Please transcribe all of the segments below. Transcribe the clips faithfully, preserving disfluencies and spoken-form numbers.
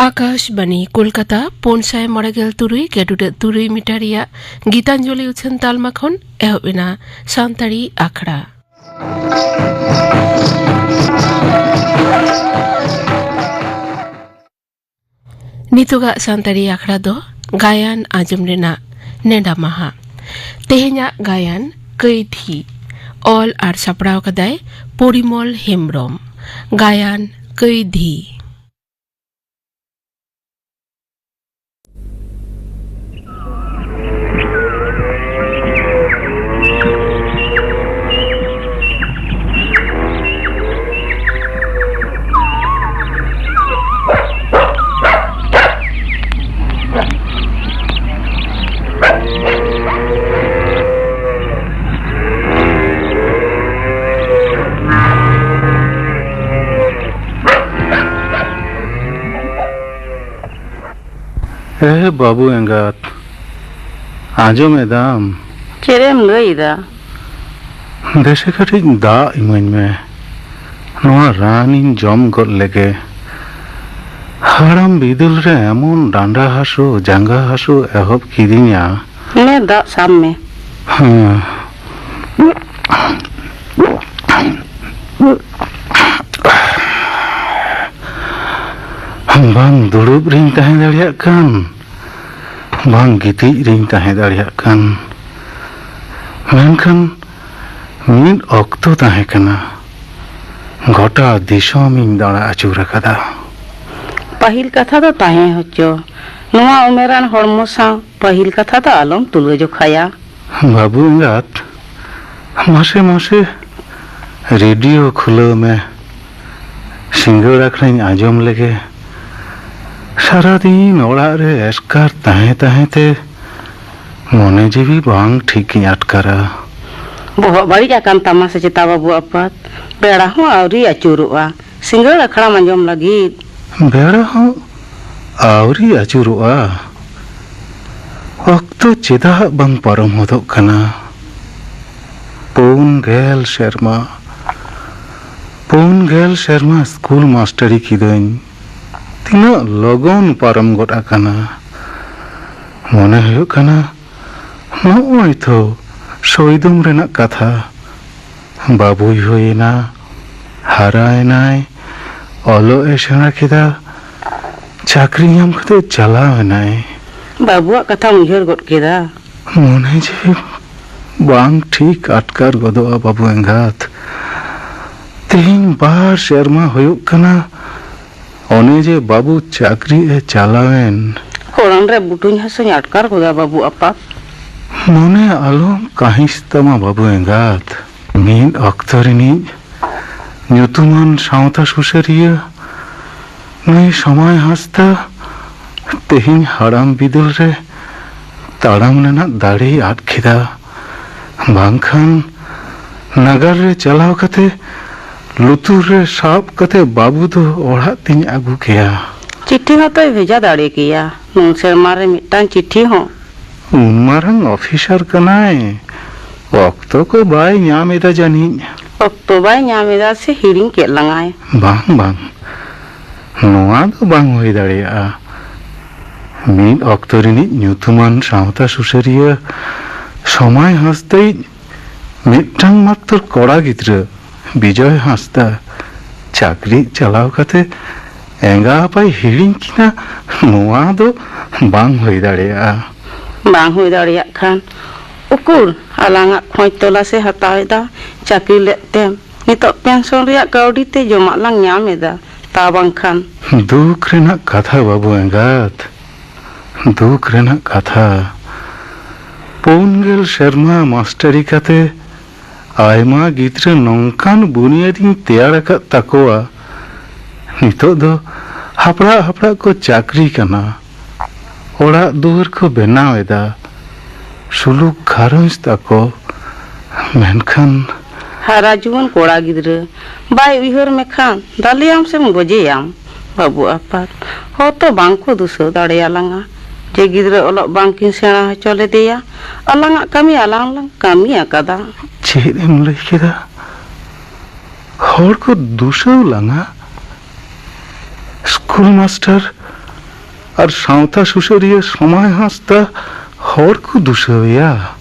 ᱟᱠᱟᱥᱵᱟᱱᱤ ᱠᱳᱞᱠᱟᱛᱟ, ᱯᱩᱱ ᱥᱟᱭ ᱢᱚᱬᱮ ᱜᱮᱞ ᱛᱩᱨᱩᱭ ᱜᱮᱰᱩᱰᱟᱹᱜ ᱛᱩᱨᱩᱭ ᱢᱤᱴᱟᱨ ᱨᱮᱭᱟᱜ ᱜᱤᱛᱟᱧᱡᱚᱞᱤ ᱩᱪᱷᱟᱹᱱ ᱛᱟᱞᱢᱟ ᱠᱷᱚᱱ ᱮᱦᱚᱵ ᱮᱱᱟ ᱥᱟᱱᱛᱟᱲᱤ ᱟᱠᱷᱲᱟ᱾ ᱱᱤᱛᱚᱜᱟᱜ ᱥᱟᱱᱛᱟᱲᱤ ᱟᱠᱷᱲᱟ ᱫᱚ ᱜᱟᱭᱟᱱ ᱟᱸᱡᱚᱢ ᱨᱮᱱᱟᱜ ᱱᱮᱰᱟ ᱢᱟᱦᱟ᱾ ᱛᱮᱦᱮᱧᱟᱜ ᱜᱟᱭᱟᱱ ᱠᱟᱹᱭᱫᱷᱤ, ᱚᱞ ᱟᱨ ᱥᱟᱯᱲᱟᱣ ᱠᱟᱫᱟᱭ ᱯᱚᱨᱤᱢᱚᱞ ᱦᱮᱢᱵᱽᱨᱚᱢ᱾ ᱜᱟᱭᱟᱱ ᱠᱟᱹᱭᱫᱷᱤ᱾ ᱮ ᱵᱟᱹᱵᱩ ᱮᱸᱜᱟᱛ, ᱟᱸᱡᱚᱢ ᱮᱫᱟᱢ? ᱪᱮᱫ ᱮᱢ ᱞᱟᱹᱭ ᱮᱫᱟ? ᱫᱮᱥᱮ ᱠᱟᱹᱴᱤᱡ ᱫᱟᱜ ᱤᱢᱟᱹᱧ ᱢᱮ, ᱱᱚᱣᱟ ᱨᱟᱱᱤᱧ ᱡᱚᱢ ᱜᱚᱫ ᱞᱮᱜᱮ᱾ ᱦᱟᱲᱟᱢ ᱵᱤᱫᱟᱹᱞ ᱨᱮ ᱮᱢᱚᱱ ᱰᱟᱸᱰᱟ ᱦᱟᱹᱥᱩ, ᱡᱟᱸᱜᱟ ᱦᱟᱹᱥᱩ ᱮᱦᱚᱵ ᱠᱤᱫᱤᱧᱟ᱾ ᱱᱮ, ᱫᱟᱜ ᱥᱟᱵ ᱢᱮ᱾ ᱦᱮᱸ᱾ ᱵᱟᱝ ᱫᱩᱲᱩᱵ ᱨᱤᱧ ᱛᱟᱦᱮᱸ ᱫᱟᱲᱮᱭᱟᱜ ᱠᱟᱱ, ᱵᱟᱝ ᱜᱤᱛᱤᱡ ᱨᱤᱧ ᱛᱟᱦᱮᱸ ᱫᱟᱲᱮᱭᱟᱜ ᱠᱟᱱ᱾ ᱢᱮᱱᱠᱷᱟᱱ ᱢᱤᱫ ᱚᱠᱛᱚ ᱛᱟᱦᱮᱸ ᱠᱟᱱᱟ, ᱜᱚᱴᱟ ᱫᱤᱥᱚᱢᱤᱧ ᱫᱟᱬᱟ ᱟᱹᱪᱩᱨ ᱟᱠᱟᱫᱟ᱾ ᱯᱟᱹᱦᱤᱞ ᱠᱟᱛᱷᱟ ᱫᱚ ᱛᱟᱦᱮᱸ ᱦᱚᱪᱚ, ᱱᱚᱣᱟ ᱩᱢᱮᱨᱟᱱ ᱦᱚᱲᱢᱚ ᱥᱟᱶ ᱯᱟᱹᱦᱤᱞ ᱠᱟᱛᱷᱟ ᱫᱚ ᱟᱞᱚᱢ ᱛᱩᱞᱟᱹ ᱡᱚᱠᱷᱟᱭᱟ᱾ ᱵᱟᱹᱵᱩ ᱮᱸᱜᱟᱛ, ᱢᱟᱥᱮ ᱢᱟᱥᱮ ᱨᱮᱰᱤᱭᱳ ᱠᱷᱩᱞᱟᱹᱣ ᱢᱮ, ᱥᱤᱸᱜᱟᱹᱲ ᱟᱠᱷᱲᱟᱧ ᱟᱸᱡᱚᱢ ᱞᱮᱜᱮ᱾ ᱥᱟᱨᱟᱫᱤᱱ ᱚᱲᱟᱜ ᱨᱮ ᱮᱥᱠᱟᱨ ᱛᱟᱦᱮᱸ ᱛᱟᱦᱮᱸ ᱛᱮ ᱢᱚᱱᱮ ᱡᱤᱣᱤ ᱵᱟᱝ ᱴᱷᱤᱠ ᱜᱤᱧ ᱟᱴᱠᱟᱨᱟ᱾ ᱵᱚᱦᱚᱜ ᱵᱟᱹᱲᱤᱡ ᱟᱠᱟᱱ ᱛᱟᱢᱟ ᱥᱮ ᱪᱮᱛᱟ ᱵᱟᱹᱵᱩ ᱟᱯᱟᱛ? ᱵᱮᱲᱟ ᱦᱚᱸ ᱟᱹᱣᱨᱤ ᱟᱹᱪᱩᱨᱚᱜᱼᱟ, ᱥᱤᱸᱜᱟᱹᱲ ᱟᱠᱷᱲᱟ ᱟᱸᱡᱚᱢ ᱞᱟᱹᱜᱤᱫ᱾ ᱵᱮᱲᱟ ᱦᱚᱸ ᱟᱹᱣᱨᱤ ᱟᱹᱪᱩᱨᱚᱜᱼᱟ, ᱚᱠᱛᱚ ᱪᱮᱫᱟᱜ ᱵᱟᱝ ᱯᱟᱨᱚᱢ ᱦᱚᱫᱚᱜ ᱠᱟᱱᱟ? ᱯᱩᱱ ᱜᱮᱞ ᱥᱮᱨᱢᱟ, ᱯᱩᱱ ᱜᱮᱞ ᱥᱮᱨᱢᱟ ᱥᱠᱩᱞ ᱢᱟᱥᱴᱟᱨᱤ ᱠᱤᱫᱟᱹᱧ᱾ ᱛᱤᱱᱟᱹᱜ ᱞᱚᱜᱚᱱ ᱯᱟᱨᱚᱢ ᱜᱚᱫ ᱟᱠᱟᱱᱟ᱾ ᱢᱚᱱᱮ ᱦᱩᱭᱩᱜ ᱠᱟᱱᱟ, ᱱᱚᱜᱼᱚᱭ ᱛᱚ ᱥᱚᱭᱫᱚᱢ ᱨᱮᱱᱟᱜ ᱠᱟᱛᱷᱟ᱾ ᱵᱟᱹᱵᱩᱭ ᱦᱩᱭᱮᱱᱟ, ᱦᱟᱨᱟᱭᱮᱱᱟᱭ, ᱚᱞᱚᱜ ᱮ ᱥᱮᱬᱟ ᱠᱮᱫᱟ, ᱪᱟᱹᱠᱨᱤ ᱧᱟᱢ ᱠᱟᱛᱮ ᱪᱟᱞᱟᱣ ᱮᱱᱟᱭ᱾ ᱵᱟᱹᱵᱩᱣᱟᱜ ᱠᱟᱛᱷᱟᱢ ᱩᱭᱦᱟᱹᱨ ᱜᱚᱫ ᱠᱮᱫᱟ? ᱢᱚᱱᱮ ᱡᱤᱣᱤ ᱵᱟᱝ ᱴᱷᱤᱠ ᱟᱴᱠᱟᱨ ᱜᱚᱫᱚᱜᱼᱟ, ᱵᱟᱹᱵᱩ ᱮᱸᱜᱟᱛ᱾ ᱛᱮᱦᱮᱧ ᱵᱟᱨ ᱥᱮᱨᱢᱟ ᱦᱩᱭᱩᱜ ᱠᱟᱱᱟ, ᱚᱱᱮ ᱡᱮ ᱵᱟᱹᱵᱩ ᱪᱟᱹᱠᱨᱤ ᱮ ᱪᱟᱞᱟᱣᱮᱱ᱾ ᱠᱚᱲᱟᱢ ᱨᱮ ᱵᱩᱴᱩᱧ ᱦᱟᱹᱥᱩᱧ ᱟᱴᱠᱟᱨ ᱜᱚᱫᱟ, ᱵᱟᱹᱵᱩ ᱟᱯᱟᱛ᱾ ᱢᱚᱱᱮ ᱟᱞᱚᱢ ᱠᱟᱹᱦᱤᱥ ᱛᱟᱢᱟ, ᱵᱟᱹᱵᱩ ᱮᱸᱜᱟᱛ᱾ ᱢᱤᱫ ᱚᱠᱛᱚ ᱨᱤᱱᱤᱡ ᱧᱩᱛᱩᱢᱟᱱ ᱥᱟᱶᱛᱟ ᱥᱩᱥᱟᱹᱨᱤᱭᱟᱹ ᱱᱩᱭ ᱥᱚᱢᱟᱭ ᱦᱟᱸᱥᱫᱟ ᱛᱮᱦᱮᱧ ᱦᱟᱲᱟᱢ ᱵᱤᱫᱟᱹᱞ ᱨᱮ ᱛᱟᱲᱟᱢ ᱨᱮᱱᱟᱜ ᱫᱟᱲᱮᱭ ᱟᱫ ᱠᱮᱫᱟ᱾ ᱵᱟᱝᱠᱷᱟᱱ ᱱᱟᱜᱟᱨ ᱨᱮ ᱪᱟᱞᱟᱣ ᱠᱟᱛᱮ ᱞᱩᱛᱩᱨ ᱨᱮ ᱥᱟᱵ ᱠᱟᱛᱮ ᱵᱟᱹᱵᱩ ᱫᱚ ᱚᱲᱟᱜ ᱛᱤᱧ ᱟᱹᱜᱩ ᱠᱮᱭᱟ᱾ ᱪᱤᱴᱷᱤ ᱦᱚᱸᱛᱚᱭ ᱵᱷᱮᱡᱟ ᱫᱟᱲᱮ ᱠᱮᱭᱟ, ᱱᱩᱱ ᱥᱮᱨᱢᱟ ᱨᱮ ᱢᱤᱫᱴᱟᱝ ᱪᱤᱴᱷᱤ ᱦᱚᱸ᱾ ᱩᱱ ᱢᱟᱨᱟᱝ ᱚᱯᱷᱤᱥᱟᱨ ᱠᱟᱱᱟᱭ, ᱚᱠᱛᱚ ᱠᱚ ᱵᱟᱭ ᱧᱟᱢ ᱮᱫᱟ ᱡᱟᱹᱱᱤᱡ᱾ ᱚᱠᱛᱚ ᱵᱟᱭ ᱧᱟᱢ ᱮᱫᱟ ᱥᱮ ᱦᱤᱲᱤᱧ ᱠᱮᱫ ᱞᱟᱝᱟᱭ? ᱵᱟᱝ, ᱵᱟᱝ, ᱱᱚᱣᱟ ᱫᱚ ᱵᱟᱝ ᱦᱩᱭ ᱫᱟᱲᱮᱭᱟᱜᱼᱟ᱾ ᱢᱤᱫ ᱚᱠᱛᱚ ᱨᱤᱱᱤᱡ ᱧᱩᱛᱩᱢᱟᱱ ᱥᱟᱶᱛᱟ ᱥᱩᱥᱟᱹᱨᱤᱭᱟᱹ ᱥᱚᱢᱟᱭ ᱦᱟᱸᱥᱫᱟᱭᱤᱡ ᱢᱤᱫᱴᱟᱝ ᱢᱟᱛᱨᱚ ᱠᱚᱲᱟ ᱜᱤᱫᱽᱨᱟᱹ ᱵᱤᱡᱚᱭ ᱦᱟᱸᱥᱫᱟ ᱪᱟᱹᱠᱨᱤ ᱪᱟᱞᱟᱣ ᱠᱟᱛᱮ ᱮᱸᱜᱟ ᱟᱯᱟᱭ ᱦᱤᱲᱤᱧ ᱠᱤᱱᱟ, ᱱᱚᱣᱟ ᱫᱚ ᱵᱟᱝ ᱦᱩᱭ ᱫᱟᱲᱮᱭᱟᱜᱼᱟ᱾ ᱵᱟᱝ ᱦᱩᱭ ᱫᱟᱲᱮᱭᱟᱜ ᱠᱷᱟᱱ ᱩᱠᱩᱨ ᱟᱞᱟᱝᱟᱜ ᱠᱷᱚᱡᱽ ᱛᱚᱞᱟᱥ ᱮ ᱦᱟᱛᱟᱣ ᱮᱫᱟ? ᱪᱟᱹᱠᱨᱤ ᱞᱮᱫ ᱛᱮᱢ ᱱᱤᱛᱚᱜ ᱯᱮᱱᱥᱚᱱ ᱨᱮᱭᱟᱜ ᱠᱟᱹᱣᱰᱤ ᱛᱮ ᱡᱚᱢᱟᱜ ᱞᱟᱝ ᱧᱟᱢ ᱮᱫᱟ, ᱛᱟ ᱵᱟᱝᱠᱷᱟᱱ᱾ ᱫᱩᱠ ᱨᱮᱱᱟᱜ ᱠᱟᱛᱷᱟ, ᱵᱟᱹᱵᱩ ᱮᱸᱜᱟᱛ, ᱫᱩᱠ ᱨᱮᱱᱟᱜ ᱠᱟᱛᱷᱟ᱾ ᱯᱩᱱ ᱜᱮᱞ ᱥᱮᱨᱢᱟ ᱢᱟᱥᱴᱟᱨᱤ ᱠᱟᱛᱮ ᱟᱭᱢᱟ ᱜᱤᱫᱽᱨᱟᱹ ᱱᱚᱝᱠᱟᱱ ᱵᱩᱱᱤᱭᱟᱹᱫᱤᱧ ᱛᱮᱭᱟᱨ ᱟᱠᱟᱫ ᱛᱟᱠᱚᱣᱟ, ᱱᱤᱛᱚᱜ ᱫᱚ ᱦᱟᱯᱲᱟᱜ ᱦᱟᱯᱲᱟᱜ ᱠᱚ ᱪᱟᱹᱠᱨᱤ ᱠᱟᱱᱟ, ᱚᱲᱟᱜ ᱫᱩᱣᱟᱹᱨ ᱠᱚ ᱵᱮᱱᱟᱣ ᱮᱫᱟ, ᱥᱩᱞᱩᱠ ᱜᱷᱟᱨᱚᱸᱡᱽ ᱛᱟᱠᱚ᱾ ᱢᱮᱱᱠᱷᱟᱱ ᱦᱟᱨᱟ ᱡᱩᱣᱟᱹᱱ ᱠᱚᱲᱟ ᱜᱤᱫᱽᱨᱟᱹ ᱵᱟᱭ ᱩᱭᱦᱟᱹᱨ ᱢᱮᱠᱷᱟᱱ ᱫᱟᱞᱮᱭᱟᱢ ᱥᱮᱢ ᱜᱚᱡᱮᱭᱟᱢ᱾ ᱵᱟᱹᱵᱩ ᱟᱯᱟᱛ ᱦᱚᱸᱛᱚ ᱵᱟᱝ ᱠᱚ ᱫᱩᱥᱟᱹᱣ ᱫᱟᱲᱮᱭᱟᱞᱟᱝᱟ ᱡᱮ ᱜᱤᱫᱽᱨᱟᱹ ᱚᱞᱚᱜ ᱵᱟᱝ ᱠᱤᱱ ᱥᱮᱬᱟ ᱦᱚᱪᱚ ᱞᱮᱫᱮᱭᱟ᱾ ᱟᱞᱟᱝᱟᱜ ᱠᱟᱹᱢᱤ ᱟᱞᱟᱝ ᱞᱟᱝ ᱠᱟᱹᱢᱤ ᱟᱠᱟᱫᱟ᱾ ᱪᱮᱫ ᱮᱢ ᱞᱟᱹᱭ ᱠᱮᱫᱟ? ᱦᱚᱲ ᱠᱚ ᱫᱩᱥᱟᱹᱣ ᱞᱟᱝᱟ? ᱥᱠᱩᱞ ᱤᱥᱠᱩᱞ ᱢᱟᱥᱴᱟᱨ ᱟᱨ ᱥᱟᱶᱛᱟ ᱥᱩᱥᱟᱹᱨᱤᱭᱟᱹ ᱥᱚᱢᱟᱭ ᱦᱟᱸᱥᱫᱟ ᱦᱚᱲ ᱠᱚ ᱫᱩᱥᱟᱹᱣᱮᱭᱟ,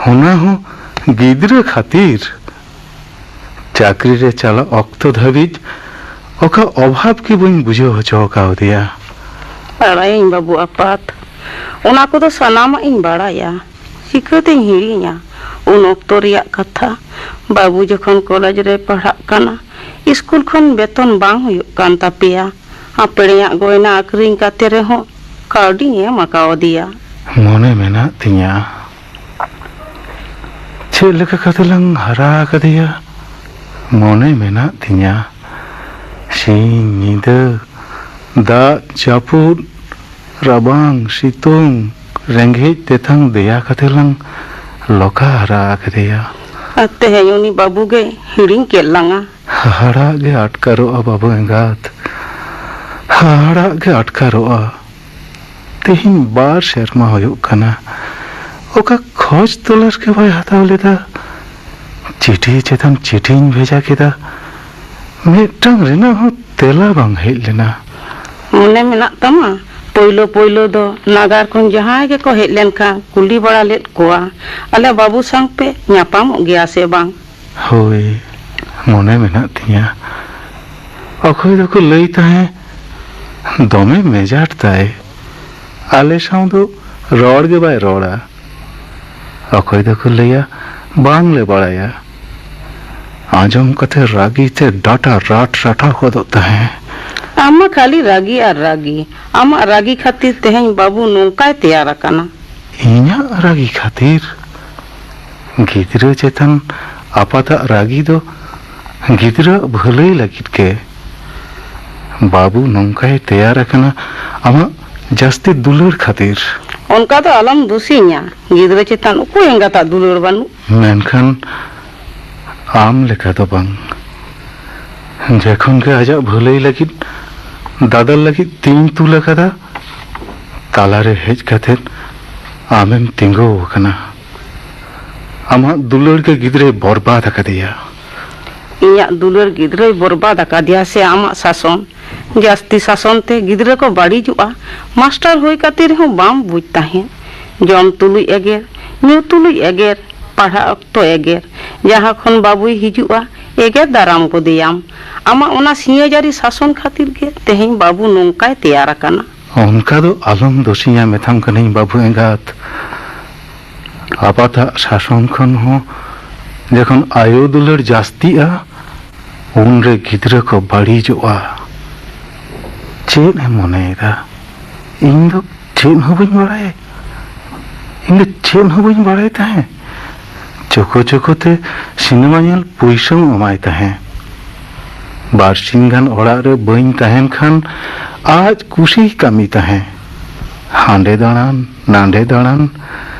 ᱚᱱᱟ ᱦᱚᱸ ᱜᱤᱫᱽᱨᱟᱹ ᱠᱷᱟᱹᱛᱤᱨ᱾ ᱪᱟᱹᱠᱨᱤ ᱨᱮ ᱪᱟᱞᱟᱜ ᱚᱠᱛᱚ ᱫᱷᱟᱹᱵᱤᱡ ᱚᱠᱟ ᱚᱵᱷᱟᱵᱽ ᱜᱮ ᱵᱟᱹᱧ ᱵᱩᱡᱷᱟᱹᱣ ᱦᱚᱪᱚ ᱠᱟᱣᱫᱮᱭᱟ᱾ ᱵᱟᱲᱟᱭᱟᱹᱧ ᱵᱟᱹᱵᱩ ᱟᱯᱟᱛ, ᱚᱱᱟ ᱠᱚᱫᱚ ᱥᱟᱱᱟᱢᱟᱜ ᱤᱧ ᱵᱟᱲᱟᱭᱟ᱾ ᱪᱤᱠᱟᱹᱛᱤᱧ ᱦᱤᱲᱤᱧᱟ ᱩᱱ ᱚᱠᱛᱚ ᱨᱮᱭᱟᱜ ᱠᱟᱛᱷᱟ? ᱵᱟᱹᱵᱩ ᱡᱚᱠᱷᱚᱱ ᱠᱚᱞᱮᱡᱽ ᱨᱮ ᱯᱟᱲᱦᱟᱜ ᱠᱟᱱᱟ, ᱤᱥᱠᱩᱞ ᱠᱷᱚᱱ ᱵᱮᱛᱚᱱ ᱵᱟᱝ ᱦᱩᱭᱩᱜ ᱠᱟᱱ ᱛᱟᱯᱮᱭᱟ᱾ ᱟᱯᱲᱮᱭᱟᱜ ᱜᱚᱭᱱᱟ ᱟᱹᱠᱷᱨᱤᱧ ᱠᱟᱛᱮ ᱨᱮᱦᱚᱸ ᱠᱟᱹᱣᱰᱤᱧ ᱮᱢ ᱟᱠᱟᱣᱫᱮᱭᱟ᱾ ᱢᱚᱱᱮ ᱢᱮᱱᱟᱜ ᱛᱤᱧᱟ᱾ ᱪᱮᱫ ᱞᱮᱠᱟ ᱠᱟᱛᱮ ᱞᱟᱝ ᱦᱟᱨᱟ ᱟᱠᱟᱫᱮᱭᱟ? ᱢᱚᱱᱮ ᱢᱮᱱᱟᱜ ᱛᱤᱧᱟ᱾ ᱥᱤᱧ ᱧᱤᱫᱟᱹ, ᱫᱟᱜ ᱡᱟᱹᱯᱩᱫ, ᱨᱟᱵᱟᱝ ᱥᱤᱛᱩᱝ, ᱨᱮᱸᱜᱮᱡ ᱛᱮᱛᱟᱝ ᱫᱮᱭᱟ ᱠᱟᱛᱮ ᱞᱟᱝ ᱞᱚᱠᱟ ᱦᱟᱨᱟ ᱟᱠᱟᱫᱮᱭᱟ᱾ ᱟᱨ ᱛᱮᱦᱮᱧ ᱩᱱᱤ ᱵᱟᱹᱵᱩ ᱜᱮ ᱦᱤᱲᱤᱧ ᱠᱮᱫ ᱞᱟᱝᱟ᱾ ᱦᱟᱦᱟᱲᱟᱜ ᱜᱮ ᱟᱴᱠᱟᱨᱚᱜᱼᱟ ᱵᱟᱹᱵᱩ ᱮᱸᱜᱟᱛ, ᱦᱟᱦᱟᱲᱟᱜ ᱜᱮ ᱟᱴᱠᱟᱨᱚᱜᱼᱟ᱾ ᱛᱮᱦᱮᱧ ᱵᱟᱨ ᱥᱮᱨᱢᱟ ᱦᱩᱭᱩᱜ ᱠᱟᱱᱟ, ᱚᱠᱟ ᱠᱷᱚᱡᱽ ᱛᱚᱞᱟᱥ ᱜᱮ ᱵᱟᱭ ᱦᱟᱛᱟᱣ ᱞᱮᱫᱟ᱾ ᱪᱤᱴᱷᱤ ᱪᱮᱛᱟᱱ ᱪᱤᱴᱷᱤᱧ ᱵᱷᱮᱡᱟ ᱠᱮᱫᱟ, ᱢᱤᱫᱴᱟᱝ ᱨᱮᱱᱟᱜ ᱦᱚᱸ ᱛᱮᱞᱟ ᱵᱟᱝ ᱦᱮᱡ ᱞᱮᱱᱟ᱾ ᱢᱚᱱᱮ ᱢᱮᱱᱟᱜ ᱛᱟᱢᱟ, ᱯᱳᱭᱞᱳ ᱯᱳᱭᱞᱳ ᱫᱚ ᱱᱟᱜᱟᱨ ᱠᱷᱚᱱ ᱡᱟᱦᱟᱸᱭ ᱜᱮᱠᱚ ᱦᱮᱡ ᱞᱮᱱᱠᱷᱟᱱ ᱠᱩᱞᱤ ᱵᱟᱲᱟ ᱞᱮᱫ ᱠᱚᱣᱟ, "ᱟᱞᱮ ᱵᱟᱹᱵᱩ ᱥᱟᱶ ᱯᱮ ᱧᱟᱯᱟᱢᱚᱜ ᱜᱮᱭᱟ ᱥᱮ ᱵᱟᱝ?" ᱦᱳᱭ, ᱢᱚᱱᱮ ᱢᱮᱱᱟᱜ ᱛᱤᱧᱟ᱾ ᱚᱠᱚᱭ ᱫᱚᱠᱚ ᱞᱟᱹᱭ ᱛᱟᱦᱮᱸ, "ᱫᱚᱢᱮ ᱢᱮᱡᱟᱴ ᱛᱟᱭ, ᱟᱞᱮ ᱥᱟᱶ ᱫᱚ ᱨᱚᱲ ᱜᱮ ᱵᱟᱭ ᱨᱚᱲᱟ᱾" ᱚᱠᱚᱭ ᱫᱚᱠᱚ ᱞᱟᱹᱭᱟ, "ᱵᱟᱝᱞᱮ ᱵᱟᱲᱟᱭᱟ᱾" ᱟᱸᱡᱚᱢ ᱠᱟᱛᱮ ᱨᱟᱹᱜᱤ ᱛᱮ ᱰᱟᱴᱟ ᱨᱟᱴ ᱨᱟᱴᱟ ᱜᱚᱫᱚᱜ ᱛᱟᱦᱮᱸ᱾ ᱟᱢ ᱢᱟ ᱠᱷᱟᱹᱞᱤ ᱨᱟᱹᱜᱤ ᱟᱨ ᱨᱟᱹᱜᱤ᱾ ᱟᱢᱟᱜ ᱨᱟᱹᱜᱤ ᱠᱷᱟᱹᱛᱤᱨ ᱛᱮᱦᱮᱧ ᱵᱟᱹᱵᱩ ᱱᱚᱝᱠᱟᱭ ᱛᱮᱭᱟᱨ ᱟᱠᱟᱱᱟ᱾ ᱤᱧᱟᱹᱜ ᱨᱟᱹᱜᱤ ᱠᱷᱟᱹᱛᱤᱨ? ᱜᱤᱫᱽᱨᱟᱹ ᱪᱮᱛᱟᱱ ᱟᱯᱟᱛᱟᱜ ᱨᱟᱹᱜᱤ ᱫᱚ ᱜᱤᱫᱽᱨᱟᱹᱣᱟᱜ ᱵᱷᱟᱹᱞᱟᱹᱭ ᱞᱟᱹᱜᱤᱫ ᱜᱮ᱾ ᱵᱟᱹᱵᱩ ᱱᱚᱝᱠᱟᱭ ᱛᱮᱭᱟᱨ ᱟᱠᱟᱱᱟ ᱟᱢᱟᱜ ᱡᱟᱹᱥᱛᱤ ᱫᱩᱞᱟᱹᱲ ᱠᱷᱟᱹᱛᱤᱨ᱾ ᱚᱱᱠᱟ ᱫᱚ ᱟᱞᱚᱢ ᱫᱩᱥᱤᱧᱟ, ᱜᱤᱫᱽᱨᱟᱹ ᱪᱮᱛᱟᱱ ᱚᱠᱚᱭ ᱮᱸᱜᱟᱛᱟᱜ ᱫᱩᱞᱟᱹᱲ ᱵᱟᱹᱱᱩᱜ? ᱢᱮᱱᱠᱷᱟᱱ ᱟᱢ ᱞᱮᱠᱟ ᱫᱚ ᱵᱟᱝ᱾ ᱡᱚᱠᱷᱚᱱ ᱜᱮ ᱟᱡᱟᱜ ᱵᱷᱟᱹᱞᱟᱹᱭ ᱞᱟᱹᱜᱤᱫ ᱫᱟᱫᱟᱞ ᱞᱟᱹᱜᱤᱫ ᱛᱤᱧ ᱛᱩᱞ ᱟᱠᱟᱫᱟ, ᱛᱟᱞᱟᱨᱮ ᱦᱮᱡ ᱠᱟᱛᱮ ᱟᱢᱮᱢ ᱛᱤᱸᱜᱩ ᱟᱠᱟᱱᱟ᱾ ᱟᱢᱟᱜ ᱫᱩᱞᱟᱹᱲ ᱜᱮ ᱜᱤᱫᱽᱨᱟᱹᱭ ᱵᱚᱨᱵᱟᱫ ᱟᱠᱟᱫᱮᱭᱟ᱾ ᱤᱧᱟᱜ ᱫᱩᱞᱟᱹᱲ ᱜᱤᱫᱽᱨᱟᱹᱭ ᱵᱚᱨᱵᱟᱫ ᱟᱠᱟᱫᱮᱭᱟ ᱥᱮ ᱟᱢᱟᱜ ᱥᱟᱥᱚᱱ? ᱡᱟᱹᱥᱛᱤ ᱥᱟᱥᱚᱱ ᱛᱮ ᱜᱤᱫᱽᱨᱟᱹ ᱠᱚ ᱵᱟᱹᱲᱤᱡᱚᱜᱼᱟ᱾ ᱢᱟᱥᱴᱟᱨ ᱦᱩᱭ ᱠᱟᱛᱮ ᱨᱮᱦᱚᱸ ᱵᱟᱢ ᱵᱩᱡᱽ ᱛᱟᱦᱮᱸᱫ᱾ ᱡᱚᱢ ᱛᱩᱞᱩᱡ ᱮᱜᱮᱨ, ᱧᱩ ᱛᱩᱞᱩᱡ ᱮᱜᱮᱨ, ᱯᱟᱲᱦᱟᱜ ᱚᱠᱛᱚ ᱮᱜᱮᱨ᱾ ᱡᱟᱦᱟᱸ ᱠᱷᱚᱱ ᱵᱟᱹᱵᱩᱭ ᱦᱤᱡᱩᱜᱼᱟ, ᱮᱜᱮᱨ ᱫᱟᱨᱟᱢ ᱜᱚᱫᱮᱭᱟᱢ᱾ ᱟᱢᱟᱜ ᱚᱱᱟ ᱥᱤᱧᱟᱹᱡᱟᱹᱨᱤ ᱥᱟᱥᱚᱱ ᱠᱷᱟᱹᱛᱤᱨ ᱜᱮ ᱛᱮᱦᱮᱧ ᱵᱟᱹᱵᱩ ᱱᱚᱝᱠᱟᱭ ᱛᱮᱭᱟᱨ ᱟᱠᱟᱱᱟ᱾ ᱚᱱᱠᱟ ᱫᱚ ᱟᱞᱚᱢ ᱫᱳᱥᱤᱧᱟ, ᱢᱮᱛᱟᱢ ᱠᱟᱹᱱᱟᱹᱧ ᱵᱟᱹᱵᱩ ᱮᱸᱜᱟᱛ᱾ ᱟᱯᱟᱛᱟᱜ ᱥᱟᱥᱚᱱ ᱠᱷᱚᱱ ᱦᱚᱸ ᱡᱚᱠᱷᱚᱱ ᱟᱭᱳ ᱫᱩᱞᱟᱹᱲ ᱡᱟᱹᱥᱛᱤᱜᱼᱟ, ᱩᱱᱨᱮ ᱜᱤᱫᱽᱨᱟᱹ ᱠᱚ ᱵᱟᱹᱲᱤᱡᱚᱜᱼᱟ᱾ ᱪᱮᱫ ᱮᱢ ᱢᱚᱱᱮᱭᱮᱫᱟ? ᱤᱧ ᱫᱚ ᱪᱮᱫ ᱦᱚᱸ ᱵᱟᱹᱧ ᱵᱟᱲᱟᱭᱟ᱾ ᱤᱧ ᱫᱚ ᱪᱮᱫ ᱦᱚᱸ ᱵᱟᱹᱧ ᱵᱟᱲᱟᱭ ᱛᱟᱦᱮᱸ᱾ ᱪᱳᱠᱳ ᱪᱳᱠᱳ ᱛᱮ ᱥᱤᱱᱮᱢᱟ ᱧᱮᱞ ᱯᱩᱭᱥᱟᱹᱢ ᱮᱢᱟᱭ ᱛᱟᱦᱮᱸ᱾ ᱵᱟᱨᱥᱤᱧ ᱜᱟᱱ ᱚᱲᱟᱜ ᱨᱮ ᱵᱟᱹᱧ ᱛᱟᱦᱮᱱ ᱠᱷᱟᱱ ᱟᱡ ᱠᱩᱥᱤᱭ ᱠᱟᱹᱢᱤ ᱛᱟᱦᱮᱸ᱾ ᱦᱟᱸᱰᱮ ᱫᱟᱬᱟᱱ, ᱱᱟᱸᱰᱮ ᱫᱟᱬᱟᱱ,